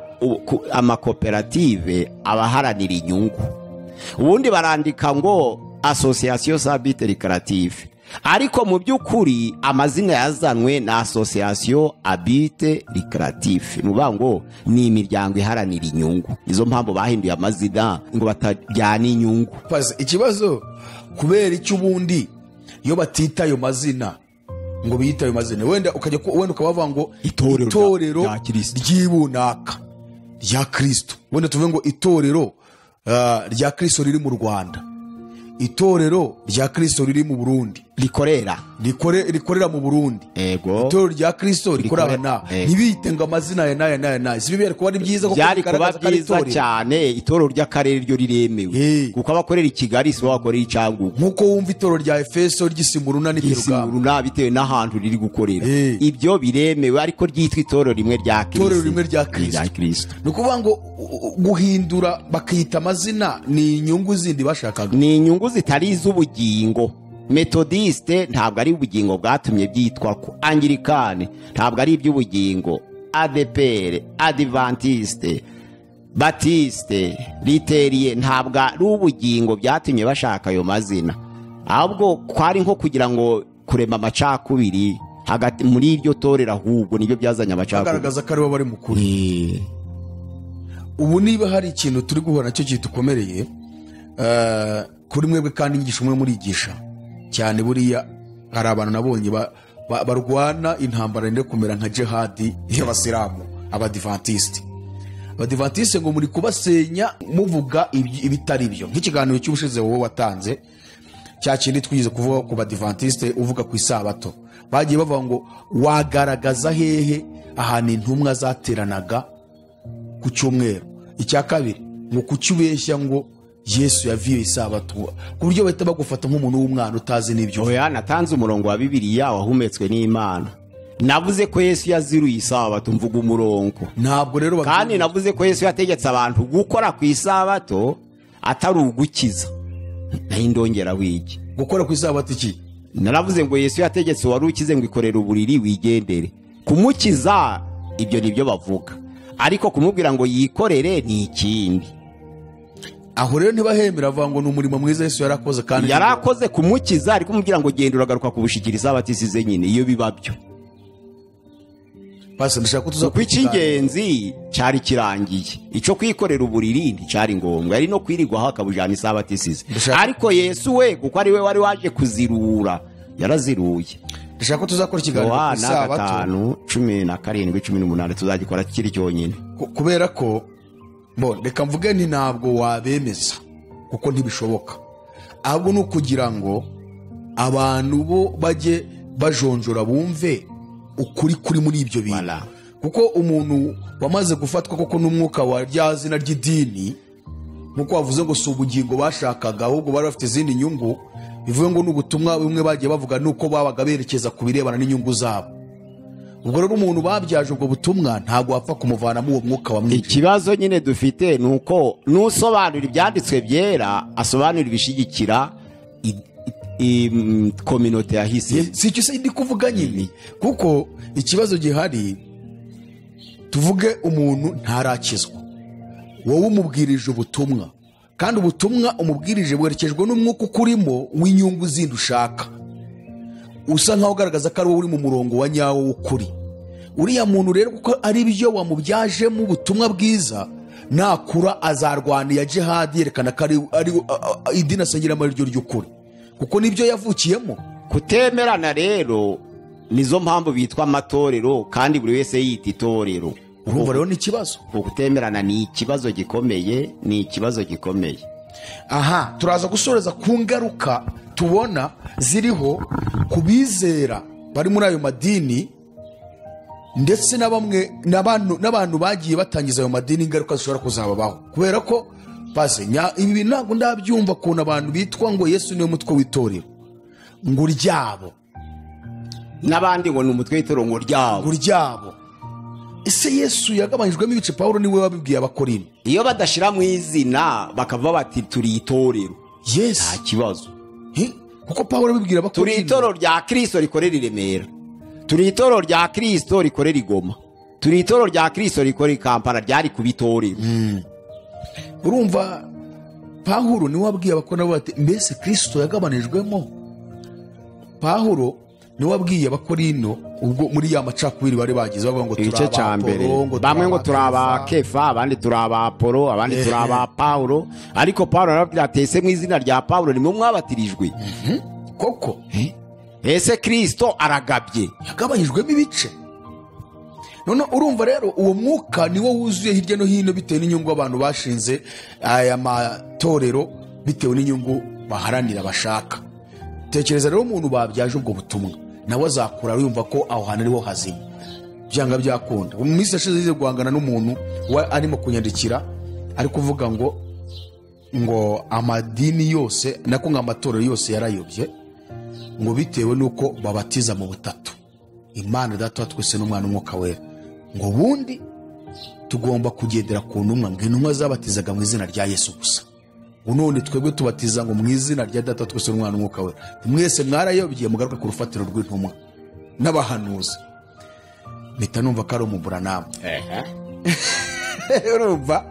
amakoperative abaharanira inyungu, ubundi barandika ngo association sans but lucratif, ariko mu by'ukuri amazina yazanwe na association à but lucratif, nuvuga ngo ni imiryango iharanira inyungu. Izo mpamvu bahinduye amazina ngo batajyana inyungu. Ikibazo kubera icyo ubundi iyo batita ayo mazina ngo biyita ayo mazina, wenda ukajya wenda ukabavuga ngo itorero ry'ibunaka rya Kristo, wenda tuvuge ngo itorero rya Kristo riri mu Rwanda, itorero rya Kristo riri mu Burundi, rikorera mu Burundi, itorero rya Kristo rikorera na, ntibiyite ngo amazina ya naya naya naya. Si bibere kuba ari byiza kuko bigaragaza ko ari itorero cyane. Itorero ry'akarere ryo riremewe kuko abakorera i Kigali si bo bakorera i Cyangugu, nkuko wumva itorero rya Efeso ry'Isimuruna n'Iperugamo bitewe n'ahantu riri gukorera, ibyo biremewe, ariko ryitwa itorero rimwe rya Kristo, itorero rimwe rya Kristo. Ni ukuvuga ngo guhindura bakiyita amazina ni inyungu zindi bashakaga, ni inyungu zitari iz'ubugingo. Methodiste ntabwo ari ubugingo bwatumye byitwa ko, Anglikane ntabwo ari iby'ubugingo, ADPR, Adventiste, Baptiste, Riteriye ntabwo ari ubugingo byatumye bashaka ayo mazina, ahubwo kwari nko kugira ngo kurema amacakubiri Hagati muri iryo torero ahubwo nibyo byazanye amacakubiri. Bagaragaza ko aribo bari mu kuri. Ubu niba hari ikintu turi guhura nacyo kitukomereye kuri mwebwe kandi inyigisho mwe murigisha cyane, buriya hari abantu nabonye barwana intambara yenda kumera nka jihadi y'abasilamu, abadivantisite. Abadivantisite ngo muri kubasenya muvuga ibitari byo, nk'ikiganiro cy'ubushize wowe watanze cya kindi twigeze kuvuga ku badivantisite uvuga ku isabato, bagiye bavuga ngo wagaragaza hehe ahantu intumwa zateranaga ku cyumweru. Icya kabiri ngo kuki ubeshya ngo Yesu yaviye isabato, ku buryo bahita bagufata nk'umuntu w'umwana utazi n'ibyo. Oya, natanze umurongo wa Bibiliya wahumetswe n'Imana. Navuze ko Yesu yaziruye isabato, mvuga umurongo. Ntabwo rero kandi navuze ko Yesu yategetse abantu gukora ku isabato atari ugukiza. Nayo ndongera wigi gukora ku isabato iki? Naravuze ngo Yesu yategetse wari ukize ngo ikorere uburiri wigendere. Kumukiza ibyo nibyo bavuga, ariko kumubwira ngo yikorere ni ikindi. Aho rero ntibahemera, avuga ngo ni umurimo mwiza Yesu yarakoze, kandi yarakoze kumukiza, ariko kumubwira ngo genda uragaruka kubushikira isabato isize nyine, iyo biba byo. Pastor, ndashaka ko tuza kuko icy'ingenzi cyari kirangiye, icyo kwikorera uburiri nticyari ngombwa, ari no kwirirwaho akabujana isabato isize. Ariko Yesu we kuko ari we wari waje kuzirura, yaraziruye. Ndashaka ko tuzakora ikiganiro ku isabato 5:17 18, tuzagikora kiri cyonyine. Kubera ko bo reka mvuge nti ntabwo wabemeza kuko ntibishoboka, ahubwo ni ukugira ngo abantu bo bajye bajonjora bumve ukuri kuri muri ibyo bintu. Kuko umuntu wamaze gufatwa koko n'umwuka wa rya zina ry'idini, nkuko wavuze ngo si ubugingo bashakaga ahubwo bari bafite izindi nyungu, bivuye ngo n'ubutumwa bumwe bagiye bavuga nuko babaga berekeza ku birebana n'inyungu zabo. Ubwo rero umuntu babyaje ubwo butumwa ntabwo wapfa kumuvanamo uwo mwuka wa mwinshi. Ikibazo nyine dufite nuko nusobanura ibyanditswe byera asobanura ibishigikira kominote yahise. Si icyo se ndi kuvuga nyine, kuko ikibazo gihari tuvuge umuntu ntarakizwa, wowe umubwirije ubutumwa, kandi ubutumwa umubwirije bwerekejwe n'umwuka ukurimo w'inyungu zindi ushaka, usa nkaho ugaragaza ko ari wowe uri mu murongo wa nyawo w'ukuri. Uriya muntu rero kuko ari byo wamubyajemo ubutumwa bwiza, nakura azarwana ya jihadi yerekana ko ari idini asengeramo ari ryo ry'ukuri, kuko nibyo yavukiyemo. Kutemerana rero nizo mpamvu bitwa amatorero, kandi buri wese yita itorero. Urumva rero ni ikibazo. Kutemerana ni ikibazo gikomeye, ni ikibazo gikomeye. Aha turaza gusoreza ku ngaruka tubona ziriho kubizera bari muri ayo madini, ndetse na bamwe n'abantu bagiye batangiza ayo madini, ingaruka zishobora kuzababaho. Kubera ko pase ibi ntabwo ndabyumva kuntu abantu bitwa ngo Yesu niwe mutwe w'itorero ngo ryabo, n'abandi ngo ni umutwe w'itorero ngo ryabo, ryabo. Ese Yesu yagabanyijwemo ibice? Paulo niwe wabibwiye Abakorinto. Iyo badashira mu izina bakava bati turi itorero, yes, nta kibazo. Kuko Paulo abibwira Abakorinto, turi itorero rya Kristo rikorera i Remera, turi itorero rya Kristo rikorera i Goma, turi itorero rya Kristo rikorera i Kampala, ryari kuba itorero. Urumva Paulo niwe wabwiye Abakorinto bati mbese Kristo yagabanijwemo? Paulo niwe wabwiye Abakorinto ubwo muri ya macakubiri bari bagize bavuga ngo turi aba, bamwe ngo turi aba Kefa, abandi turi aba Apollo, abandi turi aba Paulo. Ariko Paulo arababwira ati ese mu izina rya Paulo nimwe mwabatirijwe koko? Ese Kristo aragabye, yagabanyijwemo ibice. None urumva rero uwo mwuka niwo wuzuye hirya no hino bitewe n'inyungu abantu bashinze aya matorero, bitewe n'inyungu baharanira bashaka. Tekereza rero umuntu babyaje ubwo butumwa, nawe azakura yumva ko aho hantu ariho hazima, byanga byakunda. Mu minsi yashize yize guhangana n'umuntu arimo kunyandikira ari kuvuga ngo amadini yose nako ngo amatorero yose yarayobye, ngo bitewe nuko babatiza mu butatu, Imana Data wa twese n'Umwana n'Umwuka Wera, ngo ubundi tugomba kugendera ku ntumwa, ngo intumwa zabatizaga mu izina rya Yesu gusa, ngo none twebwe tubatiza ngo mu izina rya Data twese n'Umwana n'Umwuka Wera. Mwese mwarayobye mugaruka ku rufatiro rw'intumwa n'abahanuzi. Mpita numva ko ari umuburanama. Urumva,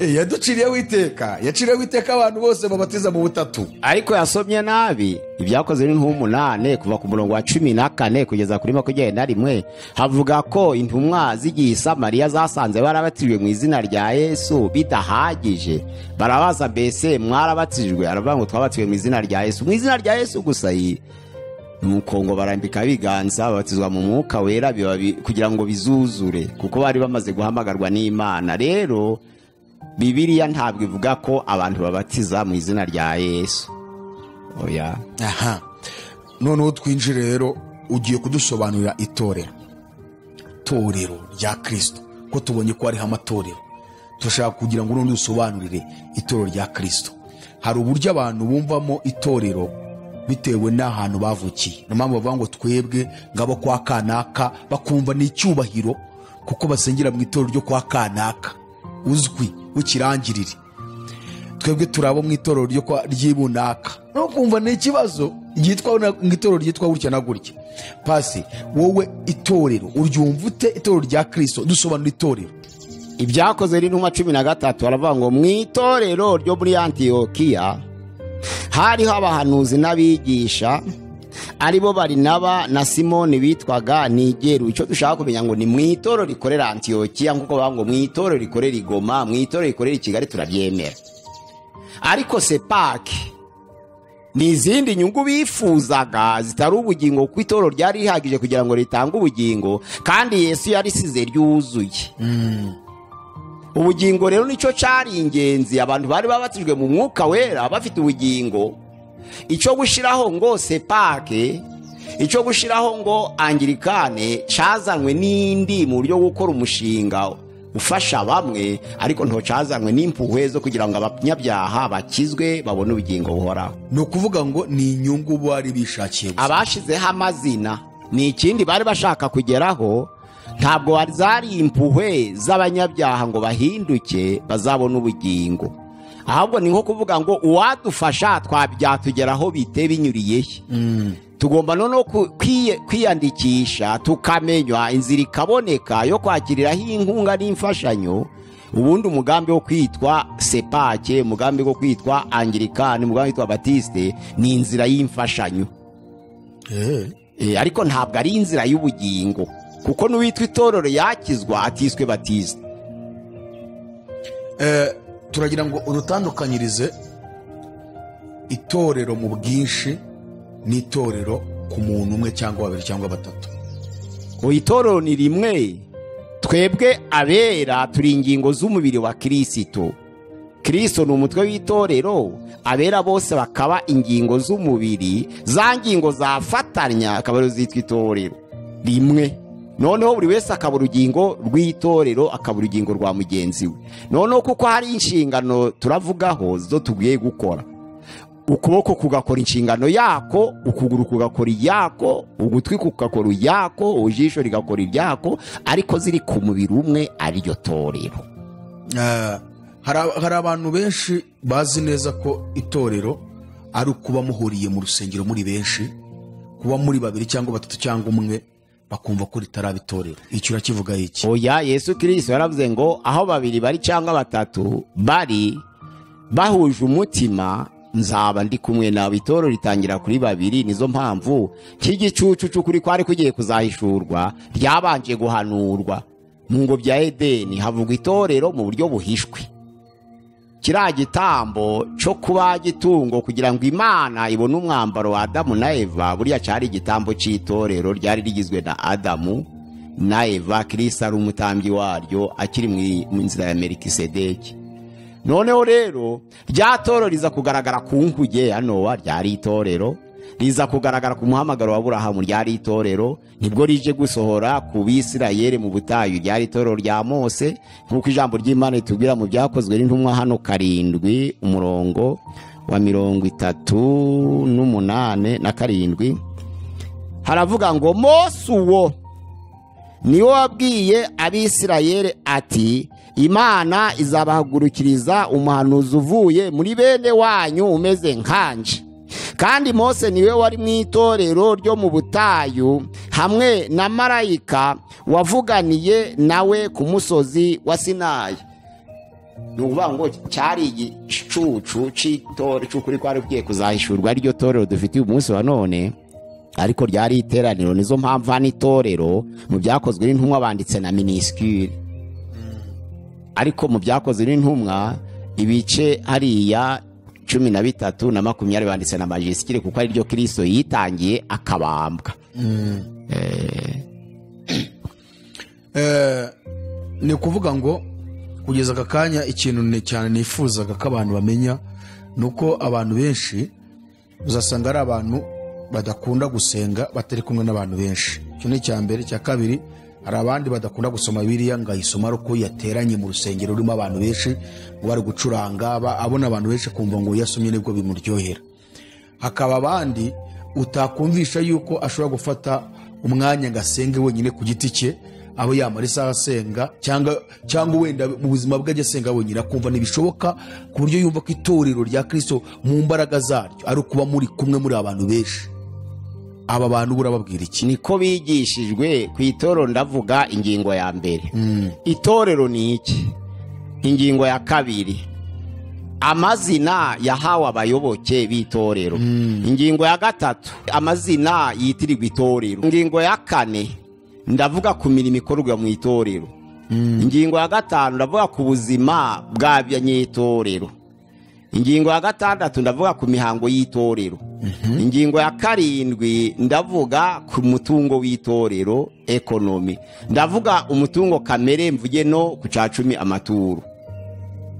yaduciriyeho iteka, yaciriyeho iteka abantu bose babatiza mu butatu. Ariko yasomye nabi. Ibyakozwe n'intumwa 8, kuva ku murongo wa 14 kugeza kuri 21, havuga ko intumwa z'igihe i Samariya zasanze barabatijwe mu izina rya Yesu bidahagije. Barabaza: "Mbese mwarabatijwe?" Aravuga ngo: "Twabatijwe mu izina rya Yesu." Mu izina rya Yesu gusa yi. Nuko ngo barambika ibiganza, babatizwa mu Mwuka Wera, biba kugira ngo bizuzure, kuko bari bamaze guhamagarwa n'Imana. Rero Bibiliya ntabwo ivuga ko abantu babatiza mu izina rya Yesu, oya. Aha noneho twinjire rero, ugiye kudusobanurira itorero, torero rya Kirisito, ko tubonye ko hariho amatorero. Turashaka kugira ngo noneho usobanurire itorero rya Kirisito. Hari uburyo abantu bumvamo itorero bitewe n'ahantu bavukiye. Niyo mpamvu bavuga ngo twebwe ngabo kwa kanaka, bakumva ni icyubahiro kuko basengera mu itorero ryo kwa kanaka uzwi w'ikirangirire. Twebwe turi abo mu itorero ryo kwa ry'ibunaka, no kumva ni ikibazo ryitwa mu itorero ryitwa gutya na gutya. Pasi, wowe itorero uryumva ute? Itorero rya Kirisito, dusobanura itorero. Ibyakozwe n'Intumwa 13, baravuga ngo mu itorero ryo muri Antiyokiya hariho abahanuzi n'abigisha, aribo Barinaba na Simoni bitwaga Nigeru. Icyo dushaka kumenya ngo ni mu itorero rikorera Antiyokiya, nk'uko bavuga ngo mu itorero rikorera i Goma, mu itorero rikorera i Kigali, turabyemera. Ariko sepake ni izindi nyungu bifuzaga zitari ubugingo, kuko itorero ryari rihagije kugira ngo ritange ubugingo, kandi Yesu yarisize ryuzuye ubugingo. Rero nicyo cyari ingenzi. Abantu bari babatijwe mu Mwuka Wera, bafite ubugingo. Icyo gushyiraho ngo sepake, icyo gushyiraho ngo angirikane, cyazanywe n'indi mu buryo bwo gukora umushinga ufasha bamwe, ariko cyazanywe n'impuhwe zo kugira ngo abanyabyaha bakizwe, babone ubugingo buhoraho. Ni ukuvuga ngo ni inyungu bari bishakiye gusa. Abashizeho amazina ni ikindi bari bashaka kugeraho, ntabwo zari impuhwe z'abanyabyaha ngo bahinduke bazabone ubugingo. Ahubwo ni nko kuvuga ngo uwadufasha twabyatugeraho bite, binyuriye he? Tugomba noneho kwiyandikisha, tukamenywa, inzira ikaboneka yo kwakiriraho inkunga n'imfashanyo. Ubundi umugambi wo kwitwa sepake, umugambi wo kwitwa angirikani, umugambi wo kwitwa batiste ni inzira y'imfashanyo. Ariko ntabwo ari inzira y'ubugingo, kuko n'uwitwa itorero yakizwa atiswe batiste. Turagira ngo udutandukanyirize itorero mu bwinshi n'itorero ku muntu umwe cyangwa babiri cyangwa batatu. Itorero ni rimwe. Twebwe abera turi ingingo z'umubiri wa Kirisito. Kirisito ni umutwe w'itorero, abera bose bakaba ingingo z'umubiri. Za ngingo zafatanya akaba arizo zitwa itorero rimwe. Noneho buri wese akaba urugingo rw'itorero, akaba urugingo rwa mugenzi we. Noneho kuko hari inshingano turavugaho zo tugiye gukora, ukuboko kugakora inshingano yako, ukuguru kugakora iyako, ugutwi kugakora iyako, ijisho rigakora iryako, ariko ziri ku mubiri umwe, ariryo torero. Hari abantu benshi bazi neza ko itorero ari ukuba muhuriye mu rusengero muri benshi, kuba muri babiri cyangwa batatu cyangwa umwe, bakumva ko ritaraba itorero. Icyo urakivuga iki? Oya, Yesu Kirisito yaravuze ngo aho babiri bari cyangwa batatu bari bahuje umutima, nzaba ndi kumwe nawe. Itorero ritangira kuri babiri. Nizo mpamvu cy'igicucu cy'ukuri kwari kugiye kuzahishurwa ryabanje guhanurwa mu ngobyi ya Edeni, havugwa itorero mu buryo buhishwe. Kiriya gitambo cyo kubaga itungo kugira ngo Imana ibone umwambaro wa Adamu na Eva, buriya cyari igitambo cy'itorero ryari rigizwe na Adamu na Eva. Kirisito ari umutambyi waryo, akiri mu nzira ya Melikisedeki. Noneho rero rya torero riza kugaragara ku nkuge ya Nowa, ryari itorero. Riza kugaragara ku muhamagaro wa Burahamu, ryari itorero. Nibwo rije gusohora ku Bisirayeli mu butayu, ryari itorero rya Mose, nk'uko ijambo ry'Imana ritubwira mu Byakozwe n'Intumwa hano 7, umurongo wa 38 na 7. Haravuga ngo: "Mose uwo niwe wabwiye Abisirayeli ati: 'Imana izabahagurukiriza umuhanuzi uvuye muri bene wanyu umeze nkanje, Kandi Mose niwe wari mu itorero ryo mu butayu hamwe na marayika wavuganiye nawe ku musozi wa Sinayi. Ni ukuvuga ngo cyari igicucu cy'itorero cy'ukuri kwari kugiye kuzahishurwa, ariryo torero dufite uyu munsi wa none, ariko ryari iteraniro. Nizo mpamvu hano itorero mu byakozwe n'intumwa banditse na minuscule, ariko mu byakozwe n'intumwa ibice hariya 13 na 20 banditse na majuscule, kuko ariryo Kristo yitangiye akabambwa. Ni ukuvuga ngo kugeza aka kanya ikintu cyane nifuzaga ko abantu bamenya ni uko abantu benshi uzasanga ari abantu badakunda gusenga batari kumwe n'abantu benshi. Icyo ni icya mbere. Icya kabiri, hari abandi badakunda gusoma Bibiliya ngo ayisome ari uko yateranye mu rusengero rurimo abantu benshi, ngo bari gucuranga, abona abantu benshi akumva ngo yasomye nibwo bimuryohera. Hakaba abandi utakumvisha yuko ashobora gufata umwanya ngo asenge wenyine ku giti cye, aho yamara isaha asenga, cyangwa wenda mu buzima bwe ajya asenga wenyine, akumva ntibishoboka, ku buryo yumva ko itorero rya Kristo mu mbaraga zaryo ari ukuba muri kumwe muri abantu benshi. Aba bantu burababwira iki? Niko bigishijwe ku itorero. Ndavuga ingingo ya mbere, itorero ni iki? Ingingo ya kabiri, amazina yahawe abayoboke b'itorero. Ingingo ya gatatu, amazina yitirirwa itorero. Ingingo ya kane, ndavuga ku mirimo ikorwa mu itorero. Ingingo ya gatanu, ndavuga ku buzima bw'abanyetorero. Ingingo ya gatandatu, ndavuga ku mihango y'itorero. Ingingo ya karindwi, ndavuga ku mutungo w'itorero, economy. Ndavuga umutungo kamere, mvuge no ku ca 10 amaturo.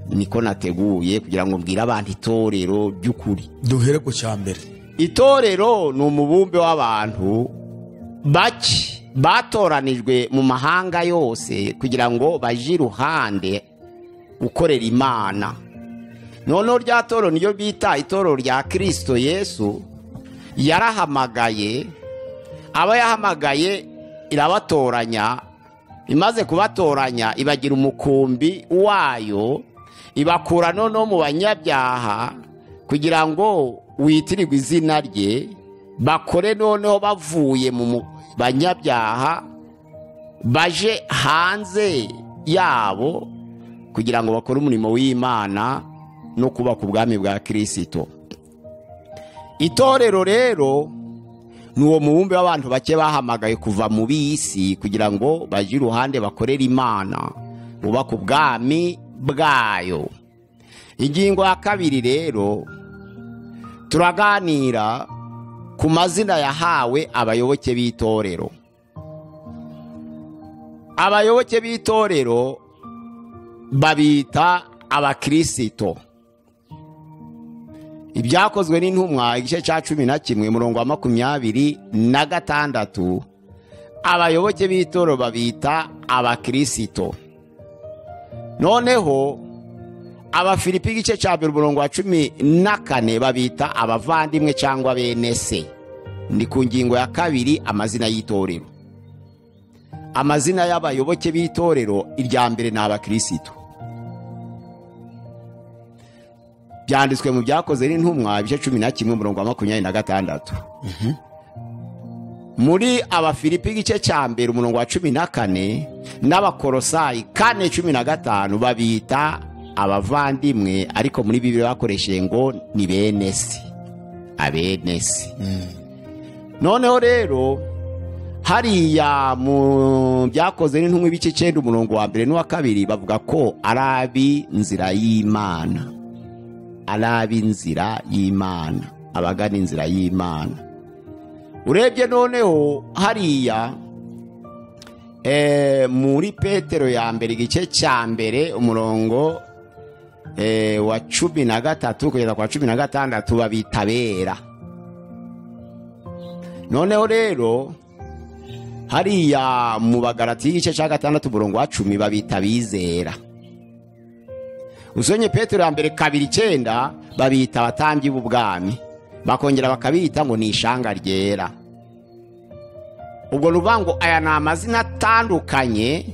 Niko nateguye kugira ngo mbwire abantu itorero by'ukuri. Duhere ku cya mbere. Itorero ni umubumbe w'abantu bake batoranijwe mu mahanga yose kugira ngo baje iruhande gukorera Imana. Noneho rya torero niyo bita itorero rya Kristo Yesu. Yarahamagaye, aba yahamagaye irabatoranya, imaze kubatoranya ibagira umukumbi wayo, ibakura noneho mu banyabyaha kugira ngo witirirwe izina rye, bakore noneho bavuye mu banyabyaha baje hanze yabo kugira ngo bakore umurimo w'Imana no kubaka ubwami bwa Kristo. Itorero rero ni uwo mubumbe w'abantu bake bahamagaye kuva mu bisi kugira ngo baje iruhande bakorere Imana, bubake ubwami bwayo. Ingingo ya kabiri rero, turaganira ku mazina yahawe abayoboke b'itorero. Abayoboke b'itorero babita abakristo. Ibyakozwe n'intumwa igice cya 11 umurongo wa 26, abayoboke b'itorero babita abakristo. Noneho Abafilipi igice cya 2 umurongo wa 14 babita abavandimwe cyangwa bene se. Ni ku ngingo ya kabiri, amazina y'itorero. Amazina y'abayoboke b'itorero, irya mbere ni abakristo. Byanditswe mu byakoze n'intumwa ibice 11 umurongo wa 26. Muri Abafilipi igice cya 2 umurongo wa 14 n'Abakolosayi 4:15 babita abavandimwe, ariko muri Bibiliya bakoresheje ngo ni bene se, abene se. Noneho rero hariya mu byakoze n'intumwa ibice 9 umurongo wa 1 n'uwa 2 bavuga ko ari ab'inzira y'Imana, ari ab'inzira y'Imana, abagana inzira y'Imana. Urebye noneho hariya muri Petero ya mbere igice cya 1 umurongo wa 13 kugeza kwa 16 babita bera. Noneho rero hariya mu Bagalatiya igice cya 6 umurongo wa 10 babita bizera. Usonye Petero ya mbere 2:9 babita abatambyi b'ubwami, bakongera bakabita ngo ni ishanga ryera. Ubwo ruvango aya ni amazina atandukanye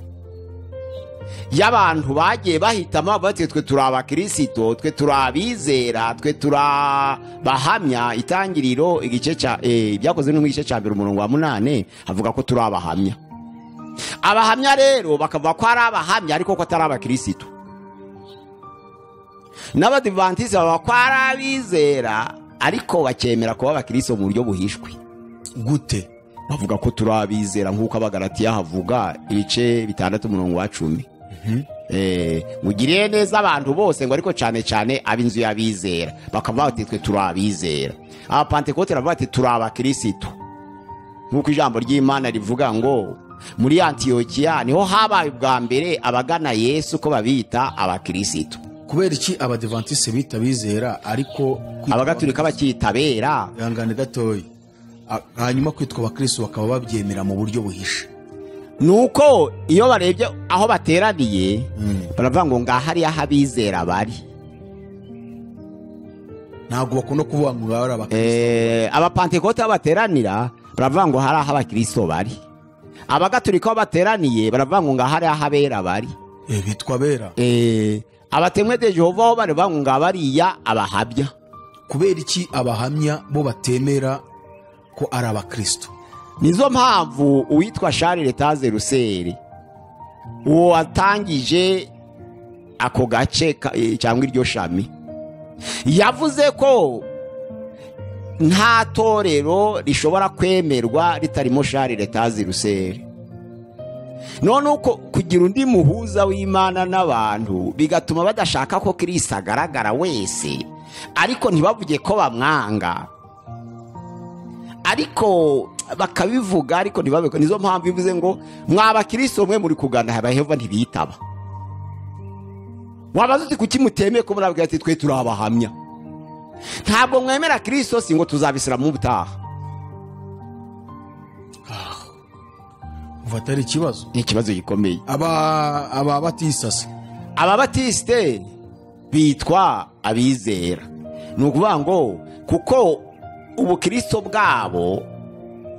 y'abantu bagiye bahitamo bati twe turi abakirisito, twe turi abizera, twe turi abahamya. Itangiriro igice cya ibyakozwe no mu gice cya 1 umurongo wa 8 havuga ko turi abahamya. Abahamya rero bakavuga ko ari abahamya ariko ko atari abakirisito. N'abadivantisi baba ko ari abizera ariko bakemera kuba abakirisito mu buryo buhishwe. Gute? Bavuga ko turi abizera nk'uko Abagalatiya havuga ibice 6 umurongo wa 10. Mugiriye neza abantu bose ngo ariko cyane cyane ab'inzu y'abizera, bakavuga bati twe turi abizera. Abapantekote baravuga bati turi abakirisito, nk'uko ijambo ry'Imana rivuga ngo muri Antiyokiya niho habaye ubwa mbere abagana Yesu ko babita abakirisito. Kubera iki abadivantiste bita bizera ariko abagatulika bakita bera? Ihangane gatoya. Hanyuma kwitwa abakristo bakaba babyemera mu buryo buhishe. Nuko iyo barebye aho bateraniye baravuga ngo ngahari aho abizera bari. Ntabwo bakunda kuvuga ngo ngahari abakristo. Abapantekote bateranira baravuga ngo hari aho abakristo bari. Abagatulika bateraniye baravuga ngo ngahari aho abera bari. Bitwa bera. Abatemwe de Jehova ho baravuga ngo ngabariya abahamya. Kubera iki abahamya bo batemera ko ari abakristo? Nizo mpamvu uwitwa Charles Taze Russell uwo watangije ako gace cyangwa iryo shami yavuze ko nta torero rishobora kwemerwa ritarimo Charles Taze Russell. None uko kugira undi muhuza w'Imana n'abantu bigatuma badashaka ko Kristo agaragara wese, ariko ntibavuge ko bamwanga, ariko bakabivuga ariko ntibabiko. Nizo mpamvu bivuze ngo mwabakristo mwe muri kugana Yehova ntibitaba. Wabaza uti kuki mutemeye ko murabwira ati twe turi abahamya? Ntabwo mwemera Kristo si ngo tuzabisira mu butaha. Uvatari ikibazo. Ni ikibazo gikomeye. Aba batisase. Aba batiste bitwa abizera. Ni ukuvuga ngo kuko ubukristo bwabo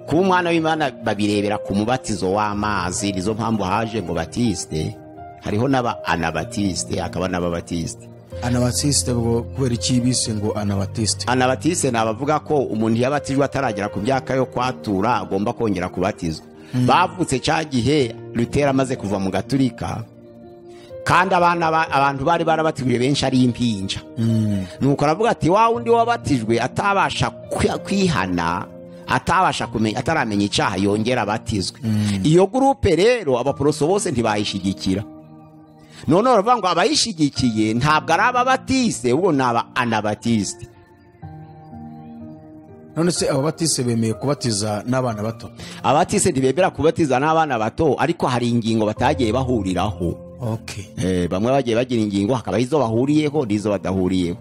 kuba umwana w'Imana babirebera ku mubatizo w'amazi, nizo mpamvu haje ngo batiste. Hariho n'aba anabatiste hakaba n'ababatiste. Anabatiste bwo kubera iki bise ngo anabatiste? Anabatiste nabavuga ko umuntu yabatijwe ataragera ku myaka yo kwatura agomba kongera kubatizwa. Bavutse cya gihe Luther amaze kuva mu Gaturika, kandi abana abantu bari barabatijwe benshi ari impinja. Nuko aravuga ati wa wundi wabatijwe atabasha kwihana, atabasha kumenya, ataramenya icyaha yongera abatizwe. Iyo groupe rero abaporoso bose ntibayishigikira. None baravuga ngo abayishigikiye ntabwo ari ababatiste, ubwo naba anabatiste. None se ababatiste bemeye kubatiza n'abana bato? Abatiste ntibemera kubatiza n'abana bato, ariko hari ingingo batagiye bahuriraho. Okay. Bamwe bagiye bagira ingingo hakaba izo bahuriyeho n'izo badahuriyeho.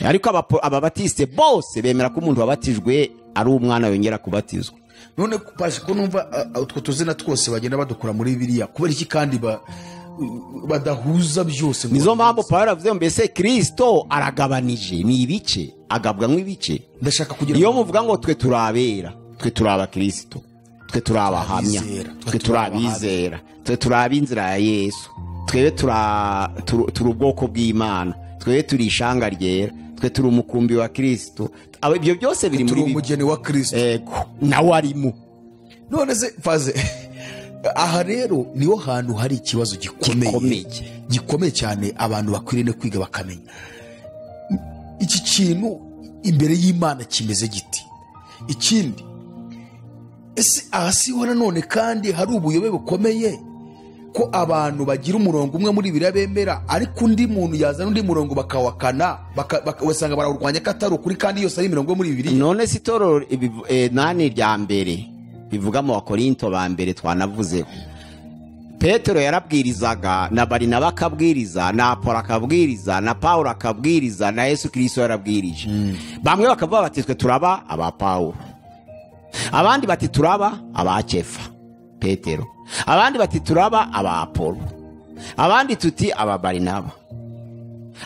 Ariko ababatiste bose bemera ko umuntu wabatijwe ari umwana yongera kubatizwa. None pashi ko numva utwo tuzina twose bagenda badukura muri Bibiliya, kubera iki kandi badahuza byose? Nizo mpamvu Paulo avuze mbese Kristo aragabanije ni ibice, agabwa nk'ibice. Ndashaka kugira iyo muvuga ngo twe turabera, twe turabakristo, twe turabahamya, twe turabizera, twe turabinzira ya Yesu, twe turi ubwoko bw'Imana, twe turi ishanga ryera, twe turi umukumbi wa Kristo. Abo ibyo byose biri muri umugeni wa Kristo. Ego, nawe arimo. None se faze aha rero niho hantu hari ikibazo gikomeye cyane abantu bakwiriye kwiga bakamenya iki kintu imbere y'Imana kimeze giti. Ikindi ese aha siho nanone kandi hari ubuyobe bukomeye ko abantu bagira umurongo umwe muri biriya bemera, ariko undi muntu yazana undi murongo bakawakana, basanga barawurwanya ko atari ukuri kandi yose ari imirongo muri Bibiliya. None se itorero nani rya mbere bivuga mu Bakorinto ba mbere twanavuzeho, Petero yarabwirizaga na Barinaba akabwiriza na Apolo akabwiriza na Paulo akabwiriza na Yesu Kristo yarabwirije. Bamwe bakavuga bati twe turaba aba Paulo, abandi bati turaba aba Kefa Petero, abandi bati turaba aba Apolo, abandi tuti aba Barinaba,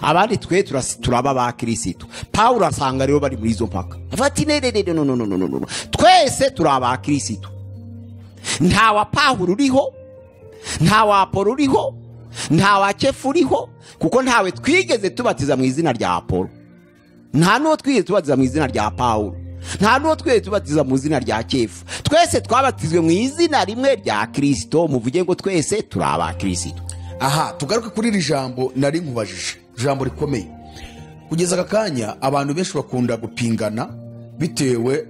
abandi twe turaba ba Kristo. Paulo asanga rero bari muri izo mpaka, afati ne no no no no no, twese turaba Kristo, nta wa Paulo uriho Nta wa Apolo uriho, nta wa Kefa uriho, kuko ntawe twigeze tubatiza mu izina rya Apolo, nta n'uwo twigeze tubatiza mu izina rya Pawulo, nta n'uwo twigeze tubatiza mu izina rya Kefa. Twese twabatizwe mu izina rimwe rya Kristo. Muvuge ngo twese turi aba Kristo. Aha tugaruke kuri iri jambo nari nkubajije, ijambo rikomeye. Kugeza aka kanya abantu benshi bakunda gupingana bitewe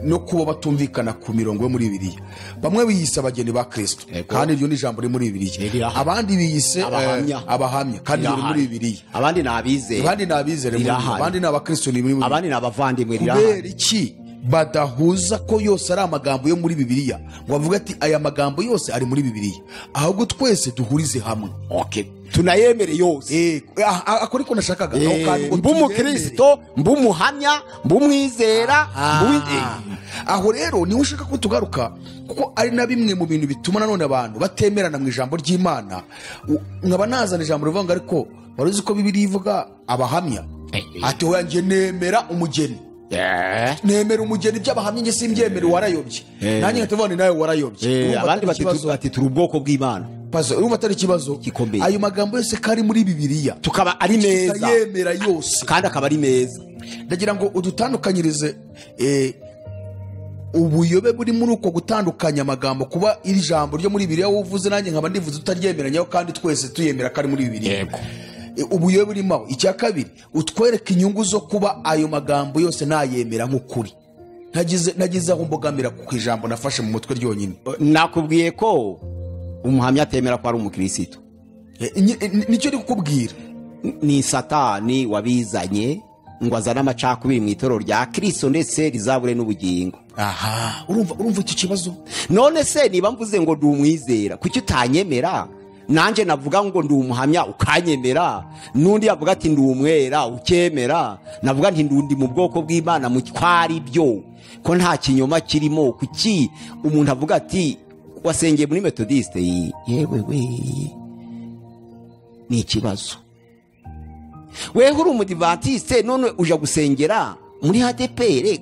no kuba batumvikana ku mirongo yo muri Bibiliya. Bamwe biyise abageni ba Kristo, kandi iryo ni ijambo riri muri Bibiliya. Abandi biyise abahamya, kandi riri muri Bibiliya. Abandi ni abizera, abandi ni abizera, abandi ni abakristo, ni muri Bibiliya. Abandi ni abavandimwe, rirahari. Kubera iki badahuza ko yose ari amagambo yo muri Bibiliya, ngo bavuge ati aya magambo yose ari muri Bibiliya, ahubwo twese duhurize hamwe? Okay, tunayemere yose. Ako niko nashakaga. Mb'umukristo, mb'umuhamya, mb'umwizera. Aho rero niwe ushaka ko tugaruka, kuko ari na bimwe mu bintu bituma nanone abantu batemerana mu ijambo ry'Imana. Nkaba nazana ijambo rivuga ngo ariko wari uzi ko Bibiliya ivuga abahamya? Ati oya, njye nemera umugeni. Nemera umugeni, by'abahamya njye simbyemere, warayobye. Nanjye nkatavuga ni nawe warayobye. Abandi bati turi ubwoko bw'Imana. Pazo, urumva atari ikibazo? Ayo magambo yose kari muri Bibiliya tukaba ari meza, tukayemera yose, kandi akaba ari meza. Ndagira ngo udutandukanyirize ubuyobe buri muri uko gutandukanya amagambo, kuba iri jambo ryo muri Bibiliya uvuze nanjye nkaba ndivuze tutaryemeranyaho, kandi twese tuyemera kari muri Bibiliya. Yego. Ubuyobe burimo aho. Icya kabiri, utwereke inyungu zo kuba ayo magambo yose nayemera nk'ukuri, ntagize aho mbogamira ku ijambo nafashe mu mutwe ryonyine. Nakubwiye ko umuhamya atemera ko ari umukristo. Nicyo ndi kukubwira. Ni Satani wabizanye ngo azane amacakubiri mu itorero rya Kristo, ndetse rizabure n'ubugingo. Aha, urumva icyo kibazo? None se niba mvuze ngo ndi umwizera, kuki utanyemera? Nanjye navuga ngo ndi umuhamya ukanyemera, n'undi yavuga ati ndi umwera ukemera, navuga nti ndi mu bwoko bw'Imana mu kwari byo, ko nta kinyoma kirimo. Kuki umuntu avuga ati wasengeye muri Methodiste? Yewe we, ni ikibazo. Weho uri umudivantiste none uja gusengera muri ADPR.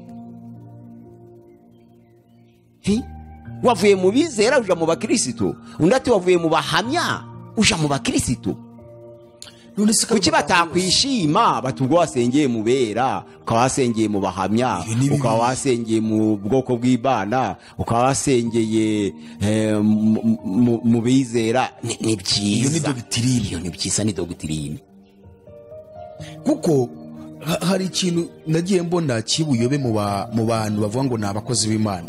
Wavuye mu bizera uja mu bakristo, undi ati wavuye mu bahamya uja mu bakristo. Kuki batakwishima batubwo wasengeye mu bera, ukaba wasengeye mu bahamya, ukaba wasengeye mu bwoko bw'Imana, ukaba wasengeye mu bizera? Ni byiza. Iyo ni doctrine. Iyo ni byiza, ni doctrine. Kuko hari ikintu nagiye mbona kibuyobe mu bantu bavuga ngo ni abakozi b'Imana.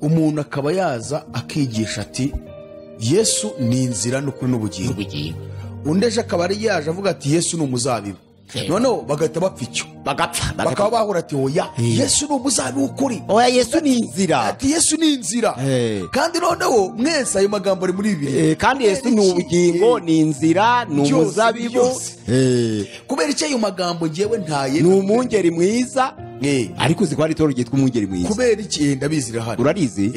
Umuntu akaba yaza akigisha ati Yesu ni inzira n'ukuri n'ubugingo. Undi ejo akaba ari yaje avuga ati Yesu ni umuzabibu. Noneho bagahita bapfa icyo, bagapfa, bakaba bahura ati oya, Yesu ni umuzabibu w'ukuri, oya Yesu ni inzira, ati Yesu ni inzira. Kandi noneho mwese ayo magambo ari muri Bibiliya. Kandi Yesu ni ubugingo, ni inzira, ni umuzabibu. Kubera icyo ayo magambo ngewe ntaye, ni umwungeri mwiza. Ariko uzi ko hari itorero ryitwa umwungeri mwiza? Kubera iki? Ndabizi rirahari. Urarizi?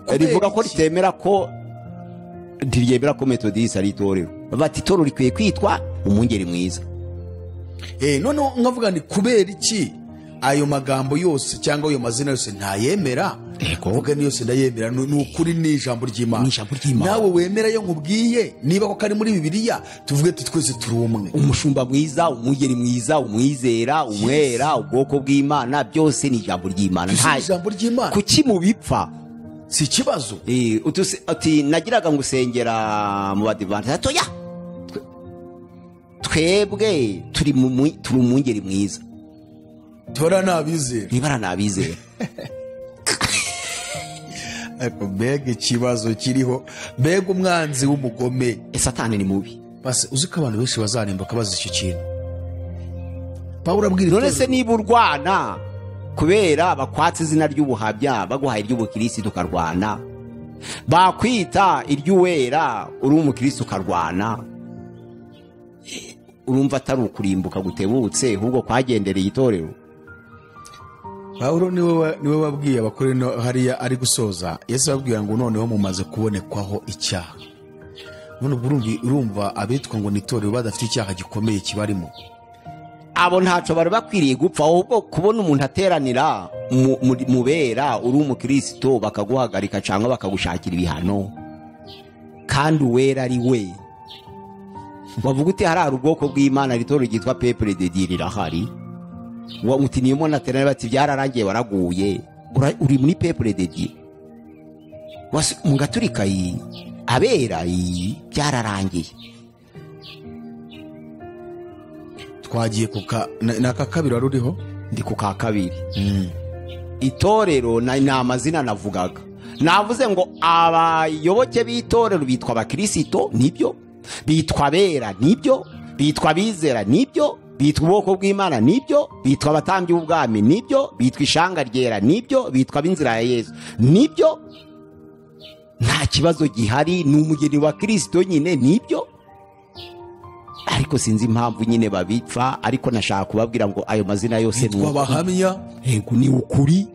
Rivuga ko ritemera ko ntiryemera ko Methodiste ari itorero. Bati itorero rikwiye kwitwa umwungeri mwiza. Noneho nkavuga ni kubera iki ayo magambo yose cyangwa ayo mazina yose ntayemera? Kuvuga ni yose ndayemera, ni ukuri, ni ijambo ry'Imana. Nawe wemera yo nkubwiye, niba ko kari muri Bibiliya, tuvuge tuti twese turi umwe. Umushumba mwiza, umwungeri mwiza, umwizera, umwera, ubwoko bw'Imana, byose ni ijambo ry'Imana. Nta ijambo ry'Imana. Kuki mubipfa? Si ikibazo. Ati nagiraga ngusengera mu Badivantiste. Atoya. Twebwe turi umwungeri mwiza. Tora nabizera. Nibara nabizera. Ariko mbega ikibazo kiriho, mbega umwanzi w'umugome. Satani ni mubi. Basi uzi ko abantu benshi bazarimbuka bazi icyo kintu. Pawulo abwira none se niba urwana kubera bakwatse izina ry'ubuhabya, baguhaye iry'ubukristo ukarwana, bakwita iry'uwera uri umukristo ukarwana, urumva atari ukurimbuka gutebutse, ahubwo kwagendereye itorero. Pawulo niwe wabwiye abakorino hariya ari gusoza, Yesu ababwira ngo noneho mumaze kubonekwaho icyaha. None urumva abitwa ngo ni itorero badafite icyaha gikomeye kibarimo. Abo ntaco bari bakwiriye gupfa, ahubwo kubona umuntu ateranira mubera uri umukristo bakaguhagarika cyangwa bakagushakira ibihano. Kandi uwera ari we. Wavuga uti hari ubwoko bw'Imana, itorero ryitwa Peuple de Dieu rirahari. Uti niyo umuntu aterana bati byararangiye waraguye, uri muri Peuple de Dieu. Mu gaturika iyi abera iyi byararangiye. Twagiye kuka naka kabiri wari uriho, ndi ku ka kabiri. Itorero ni amazina navugaga. Navuze ngo abayoboke b'itorero bitwa abakirisito, nibyo. Bitwa abera, nibyo. Bitwa abizera, nibyo. Bitwa ubwoko bw'Imana, nibyo. Bitwa abatambyi b'ubwami, nibyo. Bitwa ishanga ryera, nibyo. Bitwa ab'inzira ya Yesu, nibyo. Nta kibazo gihari, ni umugeni wa Kristo nyine, nibyo. Ariko sinzi impamvu nyine babipfa, ariko nashaka kubabwira ngo ayo mazina yose ni abahamya. Yego, ni ukuri,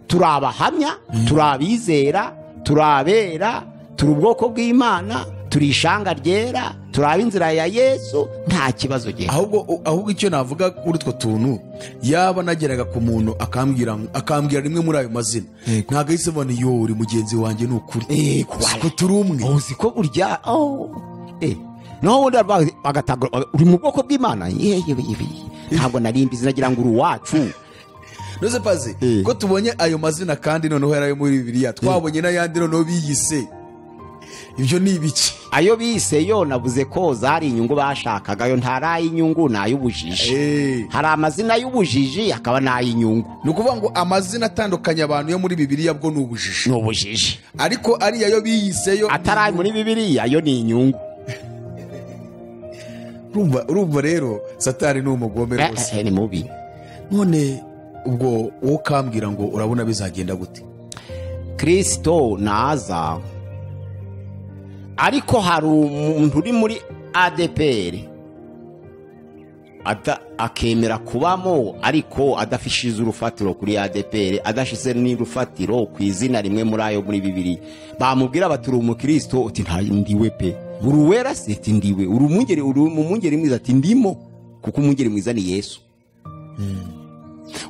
turi abahamya, turi abizera, turi abera, turi ubwoko bw'Imana, turi ishanga ryera, turi ab'inzira ya Yesu, nta kibazo gihari. Ahubwo icyo navuga kuri utwo tuntu, yaba nageraga ku muntu akambwira rimwe muri ayo mazina, ntabwo ahise mbona yo uri mugenzi wanjye, ni ukuri ko turi umwe. Uzi ko burya no wundi agatanga uri mu bwoko bw'Imana, ntabwo nari mbizi, nagira ngo uri uwacu. Nose paze ko tubonye ayo mazina kandi noneho yari ayo muri Bibiliya, twabonye n'ayandi noneho biyise, ibyo ni ibiki? Ayo bise yo navuze ko zari inyungu bashakaga, yo ntari inyungu n'ay'ubujiji. Hari amazina y'ubujiji akaba n'ay'inyungu. Ni ukuvuga ngo amazina atandukanye abantu yo muri Bibiliya bwo ni ubujiji. Ni ubujiji. Ariko ari ayo biyise yo atari muri Bibiliya yo ni inyungu. Urumva rero Satani ni umugome rwose. Ni mubi. None ubwo wowe ukambwira ngo urabona bizagenda gute? Kristo naza, ariko hari umuntu uri muri ADPR akemera kubamo, ariko adafishize urufatiro kuri ADPR, adashize n'urufatiro ku izina rimwe muri ayo muri Bibiliya. Bamubwira bati uri umukristo, uti nta ndiwe pe. Uri uwera se, ati ndiwe. Uri umwungeri, uri umwungeri mwiza, ati ndimo, kuko umwungeri mwiza ni Yesu.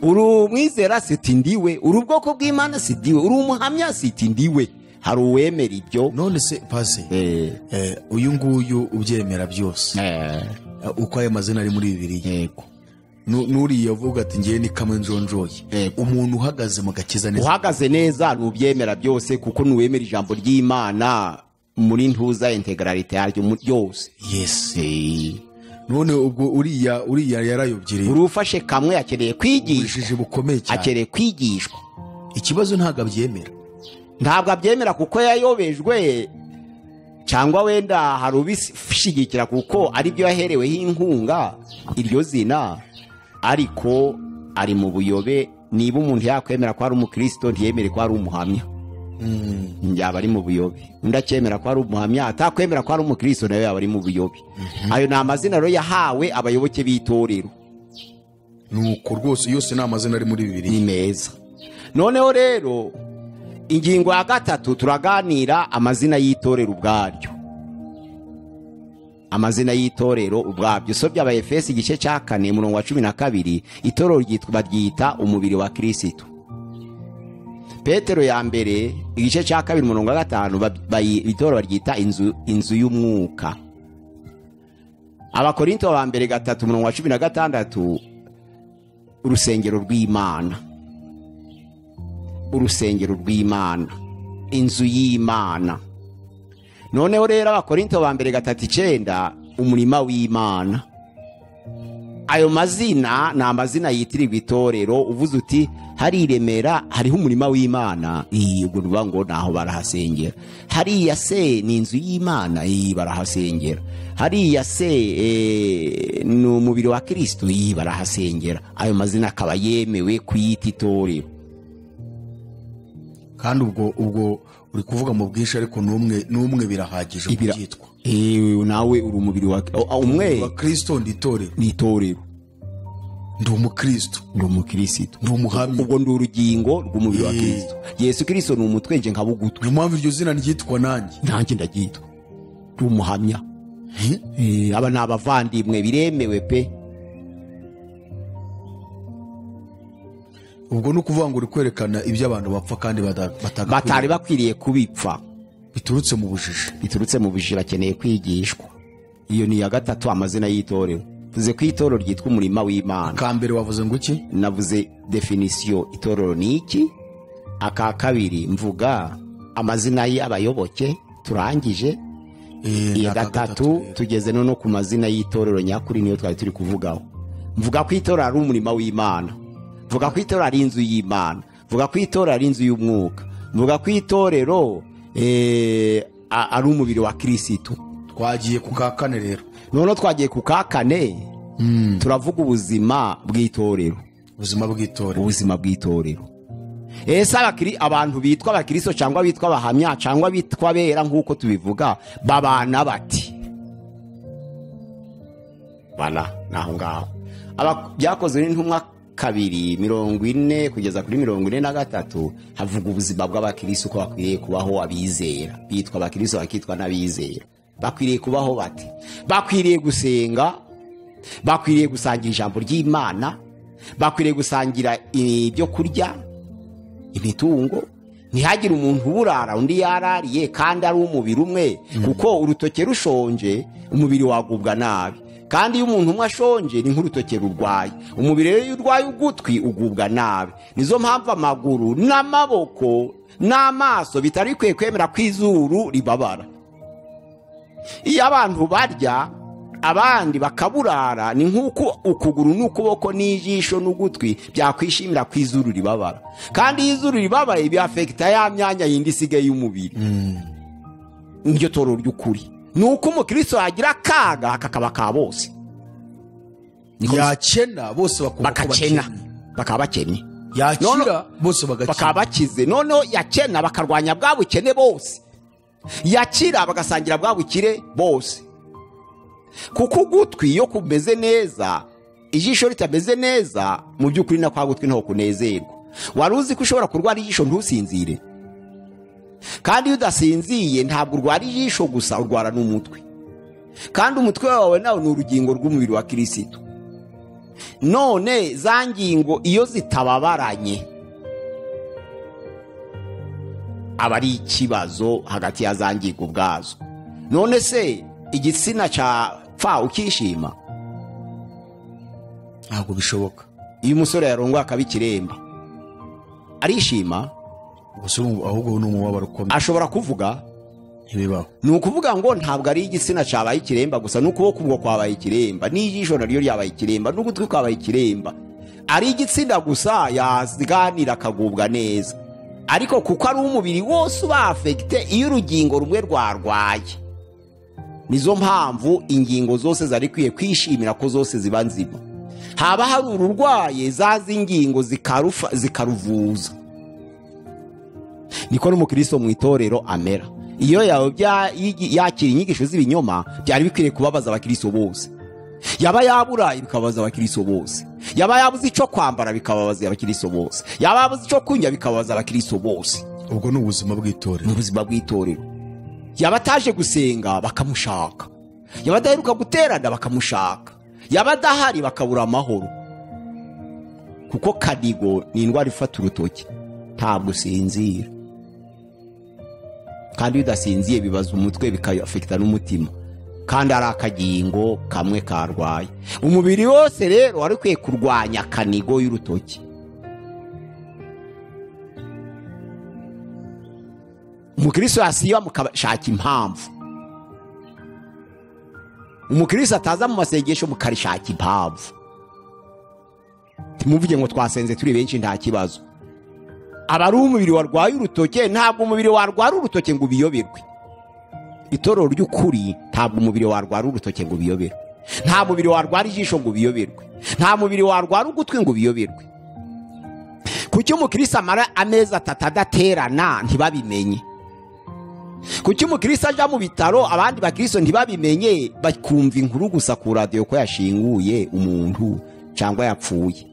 Uri umwizera se, ati ndiwe. Uri ubwoko bw'Imana se, ndiwe. Uri umuhamya se, ati ndiwe. Hari uwemera ibyo. None se pase uyu nguyu ubyemera byose uko ayo mazina ari muri Bibiliya, yego, nuriya avuga ati ngiye ni kamwe njonjoye, umuntu uhagaze mu gakiza neza, uhagaze neza nubyemera byose, kuko nuwemera ijambo ry'Imana muri ntuza integralite yaryo byose. Yes. None ubwo uriya yarayobye, urufashe kamwe akeneye kwigishwa, bukomeye cyane, akeneye kwigishwa. Ikibazo ntabwo abyemera, ntabwo abyemera kuko yayobejwe, cyangwa wenda hari ubishigikira kuko ari byo yahereweho inkunga iryo zina, ariko ari mu buyobe. Niba umuntu yakwemera ko ari umukristo ntiyemere ko ari umuhamya, yaba ari mu buyobe. Undi akemera ko ari umuhamya atakwemera ko ari umukristo, nawe yaba ari mu buyobe. Ayo ni amazina rero yahawe abayoboke b'itorero. Nuko rwose yose ni amazina ari muri Bibiliya, ni meza. Noneho rero ingingo ya gatatu turaganira amazina y'itorero ubwaryo. Amazina y'itorero ubwabyo. So by'Abaefesi igice cya 4 umurongo wa 12, itorero ryitwa baryita umubiri wa Kristo. Petero ya mbere igice cya 2 umurongo wa 5, itorero baryita inzu y'umwuka. Abakorinto ba mbere 3 umurongo wa 16, urusengero rw'Imana. Urusengero rw'Imana, inzu y'Imana. Noneho rero Abakorinto ba mbere 3:9, umurima w'Imana. Ayo mazina ni amazina yitirirwa itorero. Uvuze uti hari Remera hariho umurima w'Imana, ubwo nuvuga ngo naho barahasengera. Hariya se ni inzu y'Imana, barahasengera. Hariya se ni umubiri wa Kristo, barahasengera. Ayo mazina akaba yemewe kuyita itorero. Kandi ubwo uri kuvuga mu bwinshi, ariko n'umwe birahagije kubyitwa. Nawe uri umubiri wa umwe wa Kristo, ndi itorero, ni itorero, ndi umukristo, ndi umukristo, ndi umuhamya, ubwo ndi urugingo rw'umubiri wa Kristo. Yesu Kristo ni umutwe, nje nkabugutwe. Niyo mpamvu iryo zina ryitwa nanjye ndaryitwa, ndi umuhamya. Aba ni abavandimwe, biremewe pe. Ubwo ni ukuvuga ngo uri kwerekana ibyo abantu bapfa kandi batari bakwiriye kubipfa. Biturutse mu bujiji. Biturutse mu bujiji, bakeneye kwigishwa. Iyo ni iya gatatu, amazina y'itorero. Tuze ko itorero ryitwa umurima w'Imana. Ka mbere wavuze ngo iki? Navuze definition, itorero ni iki. Aka kabiri mvuga amazina y'abayoboke, turangije. Iya gatatu tugeze none ku mazina y'itorero nyakuri, niyo twari turi kuvugaho. Mvuga ko itorero ari umurima w'Imana, mvuga ko itorero ari inzu y'Imana, mvuga ko itorero ari inzu y'umwuka, mvuga ko itorero ari umubiri wa Kristo. Twagiye ku ka kane rero. None twagiye ku ka kane, turavuga ubuzima bw'itorero. Ubuzima bw'itorero. Ubuzima bw'itorero. Ese abantu bitwa abakristo cyangwa bitwa abahamya cyangwa bitwa bera nk'uko tubivuga babana bati? Bana naho ngaho. Byakozwe n'intumwa 2:40 kugeza kuri 43 havuga ubuzima bw'abakristo uko bakwiriye kubaho abizera. Bitwa abakristo bakitwa n'abizera. Bakwiriye kubaho bati? Bakwiriye gusenga, bakwiriye gusangira ijambo ry'Imana, bakwiriye gusangira ibyo kurya, imitungo. Ntihagire umuntu uburara undi yarariye kandi ari umubiri umwe, kuko urutoke rushonje umubiri wagubwa nabi, kandi iyo umuntu umwe ashonje ni nk'urutoke rurwaye. Umubiri rero iyo urwaye ugutwi ugubwa nabi. Nizo mpamvu amaguru n'amaboko n'amaso bitari bikwiye kwemera ko izuru ribabara. Iyo abantu barya abandi bakaburara, ni nk'uko ukuguru n'ukuboko n'ijisho n'ugutwi byakwishimira ko izuru ribabara. Kandi iyo izuru ribabaye biafekita ya myanya yindi isigaye y'umubiri. Niryo toro ry'ukuri. Nuko umukristo yagira akaga kakaba ka bose. Yakena bose bakakena, bakaba bakennye. Yakira bose bagakira, bakaba bakize. Noneho yakena bakarwanya bwa bukene bose. Yakira bagasangira bwa bukire bose. Kuko ugutwi iyo kumeze neza, ijisho ritameze neza, mu by'ukuri na kwa gutwi ntaho kunezerwa. Wari uzi ko ushobora kurwara ijisho ntusinzire? Kandi iyo udasinziye ntabwo urwara ijisho gusa, urwara n'umutwe. Kandi umutwe wawe nawe ni urugingo rw'umubiri wa Kristo. None za ngingo iyo zitababaranye aba ari ikibazo hagati ya za ngingo ubwazo. None se igitsina cya pfa ukishima? Ntabwo bishoboka. Iyo umusore yarongwa akaba ikiremba arishima? Ahubwo ni umubabaro ukomeye. Ashobora kuvuga? Ntibibaho. Ni ukuvuga ngo ntabwo ari igitsina cyabaye ikiremba gusa, n'ukuboko ubwo kwabaye ikiremba, n'ijisho naryo ryabaye ikiremba, n'ugutwi kwabaye ikiremba. Ari igitsina gusa yaganira akagubwa neza, ariko kuko ari umubiri wose uba afekite iyo urugingo rumwe rwarwaye. Nizo mpamvu ingingo zose zari kwiye kwishimira ko zose ziba nzima. Haba hari ururwaye zazi ingingo zikaruvuza. Niko n'umukristo mu itorero amera. Iyo yakira inyigisho z'ibinyoma byari bikwiriye kubabaza abakristo bose. Yaba yaburaye bikababaza abakristo bose. Yaba yabuze icyo kwambara bikababaza abakristo bose. Yaba yabuze icyo kunywa bikababaza abakristo bose. Ubwo ni ubuzima bw'itorero. Ni ubuzima bw'itorero. Yaba ataje gusenga bakamushaka. Yaba adaheruka guterana bakamushaka. Yaba adahari bakabura amahoro. Kuko kadigo ni indwara ifata urutoki, ntabwo usinzira. Kandi iyo udasinziye bibaza umutwe bikafekita n'umutima. Kandi ari akagingo kamwe karwaye. Umubiri wose rero wari ukwiye kurwanya kanigo y'urutoki. Umukristo yasiba mukashaka impamvu. Umukristo ataza mu masengesho mukarishaka impamvu. Timuvuge ngo twasenze turi benshi nta kibazo. Aba ari umubiri warwaye urutoke, ntabwo umubiri warwara urutoke ngo ubiyoberwe. Itorero ry'ukuri ntabwo umubiri warwara urutoke ngo ubiyoberwe. Nta mubiri warwara ijisho ngo ubiyoberwe. Nta mubiri warwara ugutwi ngo ubiyoberwe. Kuki umukristo amara amezi 3 adaterana ntibabimenye? Kuki umukristo aja mu bitaro abandi bakristo ntibabimenye, bakumva inkuru gusa ku radio ko yashinguye umuntu cyangwa yapfuye?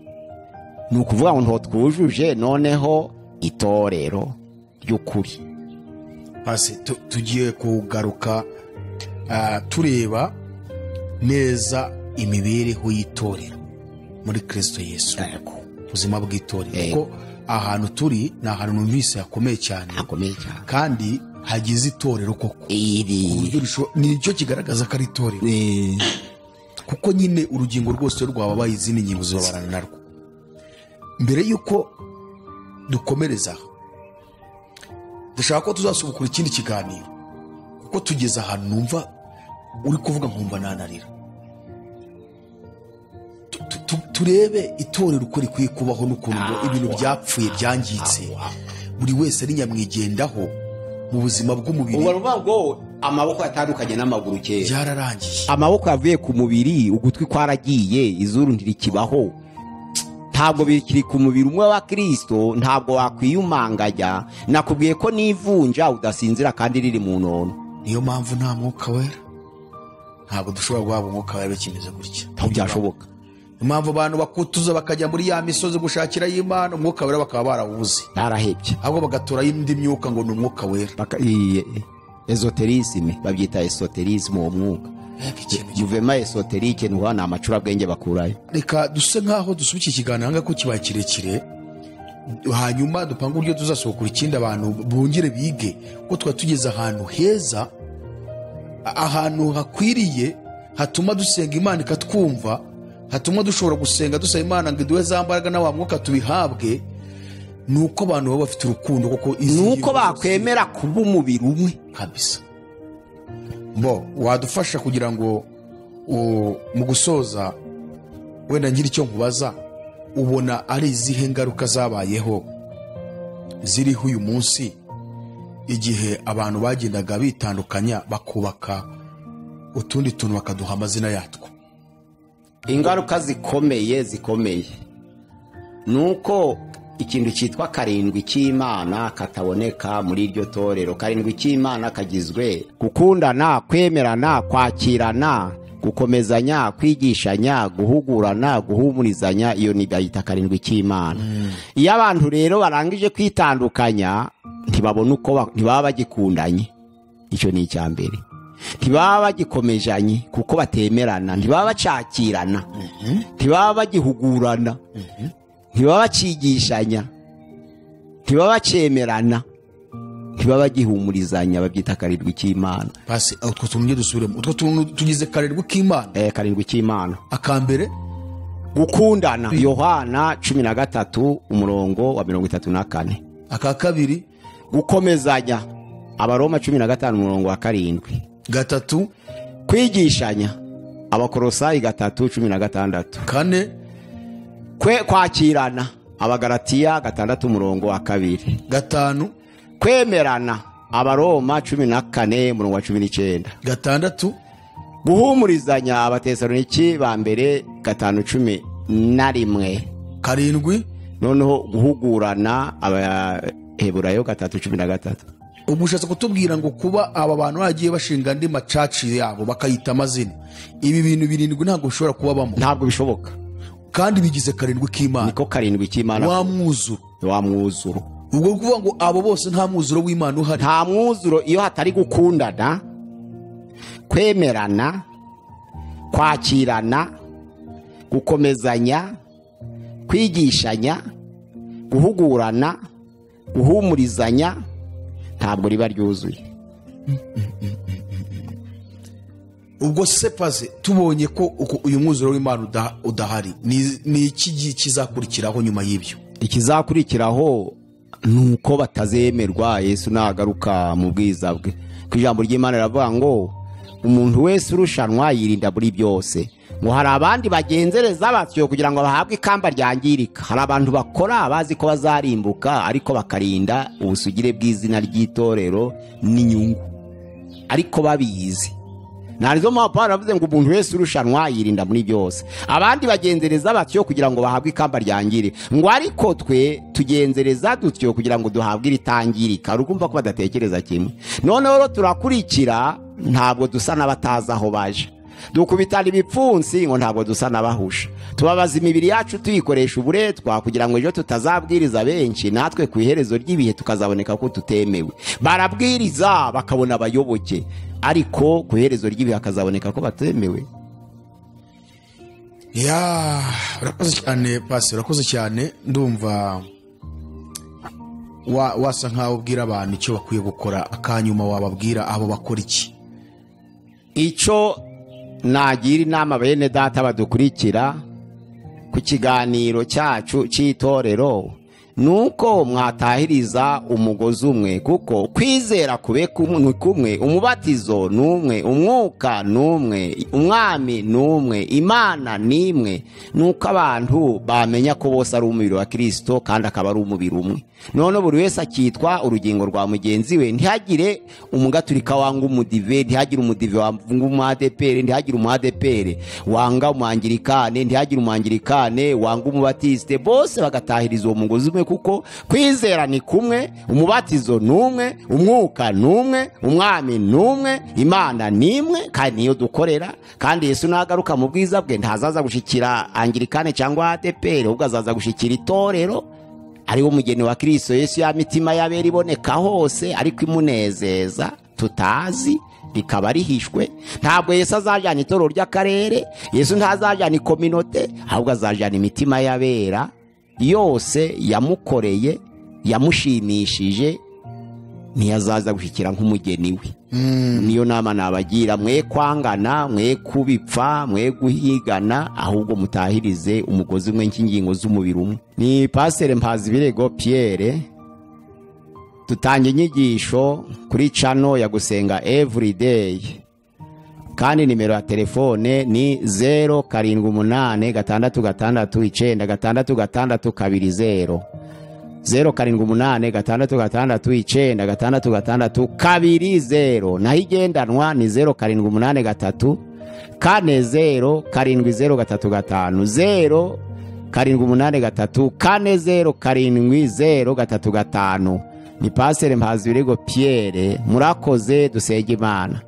Ni ukuvuga ngo nto twujuje noneho itorero ry'ukuri. Pasi tugiye kugaruka tureba neza imibereho y'itorero muri Kristo Yesu. Ubuzima bw'itorero, kuko ahantu turi ni ahantu numvise hakomeye cyane, kandi Hagize itorero koko nicyo kigaragaza ko ari itorero, kuko nyine urugingo rwose rwababaye izindi ngingo zibabarana narwo. Mbere y'uko dukomereza, dushaka ko tuzasubukura ikindi kiganiro, kuko tugeze ahantu numva uri kuvuga nkumva nanarira. Turebe itorero uko rikwiye kubaho n'ukuntu ibintu byapfuye byangiritse, buri wese ari nyamwigendaho mu buzima bw'umubiri. Ubu ngo amaboko yatandukanye n'amaguru kera byararangiye, amaboko yavuye ku mubiri, ugutwi kwaragiye, izuru ntirikibaho, ntabwo bikiri ku mubiri umwe wa Kristo. Ntabwo wakwiyumanganya. Nakubwiye ko n'ivunja udasinzira kandi riri mu nono. Niyo mpamvu nta mwuka wera, ntabwo dushobora guhabwa umwuka wera bikimeze gutya, ntabwo byashoboka. Impamvu abantu bakutuza bakajya muri ya misozi gushakira y'Imana umwuka wera bakaba barawubuze, barahebye, ahubwo bagatora indi myuka ngo ni umwuka wera. Esoterisme babyita, esoterisme uwo mwuka juvema esoterique ni ni amacurabwenge bakurayo. Reka duse nkaho dusubika ikiganiro hanga ko kibaye kirekire, hanyuma dupange uburyo tuzasohokura ikindi, abantu bongere bige ko twari tugeze ahantu heza, ahantu hakwiriye, hatuma dusenga Imana ikatwumva, hatuma dushobora gusenga dusaba Imana ngo iduhe za mbaraga na wa mwuka tubihabwe. Nuko abantu baba bafite urukundo koko, nuko bakwemera kuba umubiri umwe kabisa. Bo wadufasha kugira ngo mu gusoza wenda ngira icyo nkubaza, ubona ari izihe ngaruka zabayeho ziriho uyu munsi igihe abantu bagendaga bitandukanya bakubaka utundi tuntu bakaduha amazina yatwo? Ingaruka zikomeye nuko ikintu cyitwa karindwi cy'Imana kataboneka muri iryo torero. Karindwi cy'Imana kagizwe gukundana, kwemerana, kwakirana, gukomezanya, kwigishanya, guhugurana, guhumurizanya. Iyo ni bayita karindwi cy'Imana. Iyo abantu rero barangije kwitandukanya ntibabona uko ntibaba bagikundanye, icyo ni icya mbere. Ntibaba bagikomejanye kuko batemerana, ntibaba bacakirana, ntibaba bagihugurana, ntibaba bakigishanya, ntibaba bacemerana, ntibaba bagihumurizanya. Babyita karindwi cy'Imana. Basi utwo tuntu dusubiremo, utwo tuntu tugize karindwi k'Imana. Karindwi cy'Imana. Akambere gukundana, Yohana 13 umurongo wa 34. Aka kabiri gukomezanya, Abaroma 15 umurongo wa 7. Gatatu kwigishanya, Abakolosayi 3:16. Kane kwakirana, Abagalatiya 6 umurongo wa 2. Gatanu kwemerana, Abaroma 14 umurongo wa 19. Gatandatu guhumurizanya, Abatesaloniki ba mbere 5:11. Karindwi noneho guhugurana, Abaheburayo 3:13. Ubu ushatse kutubwira ngo kuba aba bantu bagiye bashinga andi macaci yabo bakayita amazina, ibi bintu birindwi ntabwo bishobora kubabamo, ntabwo bishoboka, kandi bigize karindwi k'Imana. Niko karindwi k'Imana, wa mwuzuro, wa mwuzuro. Ubwo kuvuga ngo abo bose nta mwuzuro w'Imana uhari, nta mwuzuro iyo hatari gukundana, kwemerana, kwakirana, gukomezanya, kwigishanya, guhugurana, guhumurizanya, ntabwo riba ryuzuye. Ubwo se paze tubonye ko uyu mwuzuro w'Imana udahari, ni iki kizakurikiraho nyuma y'ibyo? Ikizakurikiraho nuko batazemerwa Yesu nagaruka mu bwiza bwe. Ku ijambo ry'Imana riravuga ngo umuntu wese urushanwa yirinda muri byose. Ngo hari abandi bagenzereza batyo kugira ngo bahabwe ikamba ryangirika. Hari abantu bakora bazi ko bazarimbuka, ariko bakarinda ubusugire bw'izina ry'itorero n'inyungu, ariko babizi. Narizo mpamvu baravuze ngo umuntu wese urushanwa yirinda muri byose. Abandi bagenzereza batyo kugira ngo bahabwe ikamba ryangirika, ngo ariko twe tugenzereza dutyo kugira ngo duhabwe iritangirika. Urukumva ko badatekereza kimwe. Noneho rero turakurikira, ntabwo dusa n'abatazi aho baje. Dukubitana ibipfunsi ngo ntabwo dusa n'abahusha. Tubabaza imibiri yacu tuyikoresha uburetwa kugira ngo ejo tutazabwiriza benshi, natwe ku iherezo ry'ibihe tukazaboneka ko tutemewe. Barabwiriza bakabona abayoboke, ariko ku iherezo ry'ibihe hakazaboneka ko batemewe. Ya, urakoze cyane pasi, urakoze cyane. Ndumva Wasa nkaho ubwira abantu icyo bakwiye gukora, akanyuma wababwira abo bakora iki? Icyo nagira inama bene data badukurikira ku kiganiro cyacu cy'itorero nuko mwatahiriza umugozi umwe, kuko kwizera kube kumwe, umubatizo numwe, umwuka numwe, umwami numwe, Imana nimwe. Nuko abantu bamenya ko bose ari umubiri wa Kristo kandi akaba ari umubiri umwe. None buri wese akitwa urugingo rwa mugenzi we, ntihagire umugaturika wanga umudive, ntihagire umudive wanga umuadepere, ntihagire umuadepere wanga umwangirikane, ntihagire umwangirikane wanga umubatiste. Bose bagatahiriza uwo mugozi umwe, kuko kwizera ni kumwe, umubatizo numwe, umwuka numwe, umwami numwe, Imana nimwe, kandi niyo dukorera. Kandi Yesu nagaruka mu bwiza bwe ntazaza gushikira angirikane cyangwa ADPR, ahubwo azaza gushikira itorero ariwo mugeni wa Kristo Yesu. Ya mitima yabera iboneka hose ariko imunezeza tutazi, rikaba rihishwe. Ntabwo Yesu azajyana itorero ry'akarere, Yesu ntazajyana ikominote, ahubwo azajyana imitima yabera yose yamukoreye, yamushimishije, ntiyazaza gushyikira nk'umugeni we. Niyo nama nabagira, mwe kwangana, mwe kubipfa, mwe guhigana, ahubwo mutahirize umugozi umwe nk'ingingo z'umubiri umwe. Ni Pasteur Mpazibirego Pierre, dutanga inyigisho kuri channel ya Gusenga Everyday, kandi nimero ya telefone ni 0 7 8 6 6 9 6 6 2 0. 0 7 8 6 6 9 6 6 2 0. Naho igendanwa ni 0 7 8 3 4 0 7 0 3 5 0 7 8 3 4 0 7 0 3 5. Ni Pasteur Mpazibirego Pierre. Murakoze, dusenge Imana.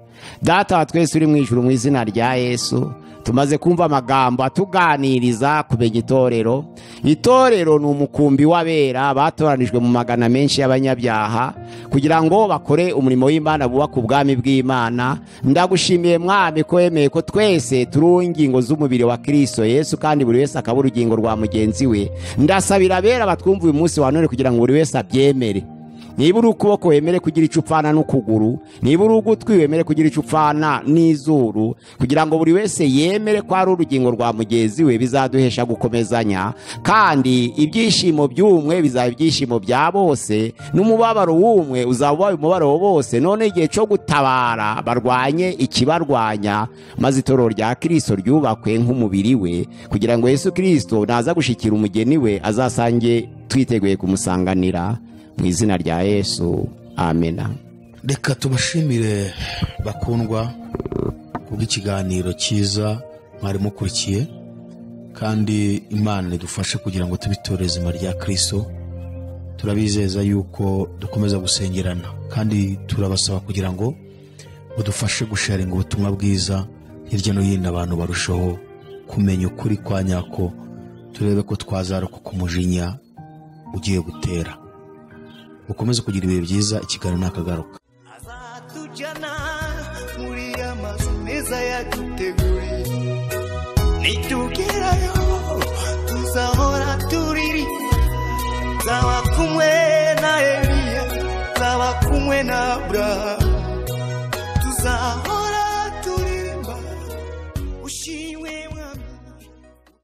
Data wa twese uri mu ijuru, mu izina rya Yesu, tumaze kumva amagambo atuganiriza kumenya itorero. Itorero ni umukumbi w'abera batoranijwe mu magana menshi y'abanyabyaha kugira ngo bakore umurimo w'Imana, bubaka ubwami bw'Imana. Ndagushimiye Mwami ko wemeye ko twese turi ingingo z'umubiri wa Kristo Yesu, kandi buri wese akaba urugingo rwa mugenzi we. Ndasabira abera batwumva uyu munsi wa none kugira ngo buri wese abyemere. Niba uri ukuboko wemere kugira icyo upfana n'ukuguru, niba uri ugutwi wemere kugira icyo upfana n'izuru, kugira ngo buri wese yemere ko ari urugingo rwa mugenzi we. Bizaduhesha gukomezanya, kandi ibyishimo by'umwe bizaba ibyishimo bya bose, n'umubabaro w'umwe uzaba ubaye umubabaro wa bose. None igihe cyo gutabara barwanye ikibarwanya, maze itorero rya Kristo ryubakwe nk'umubiri we, kugira ngo Yesu Kristo naza gushikira umugeni we azasange twiteguye kumusanganira. Mu izina rya Yesu, amena. Reka tubashimire bakundwa kubw'ikiganiro cyiza mwari mukurikiye, kandi Imana idufashe kugira ngo tubitore izina rya Kristo. Turabizeza yuko dukomeza gusengerana, kandi turabasaba kugira ngo mudufashe gusharinga ubutumwa bwiza hirya no hino, abantu barushaho kumenya ukuri kwa nyako, turebe ko twazarokoka umujinya ugiye gutera. Ukomeze kugira ibihe byiza, ikiganiro nakagaruka. Azatujyana muri amazu meza yaduteguriye, nitugerayo tuzahora turiri, nzaba kumwe na Eliya, nzaba kumwe na Abrahamu.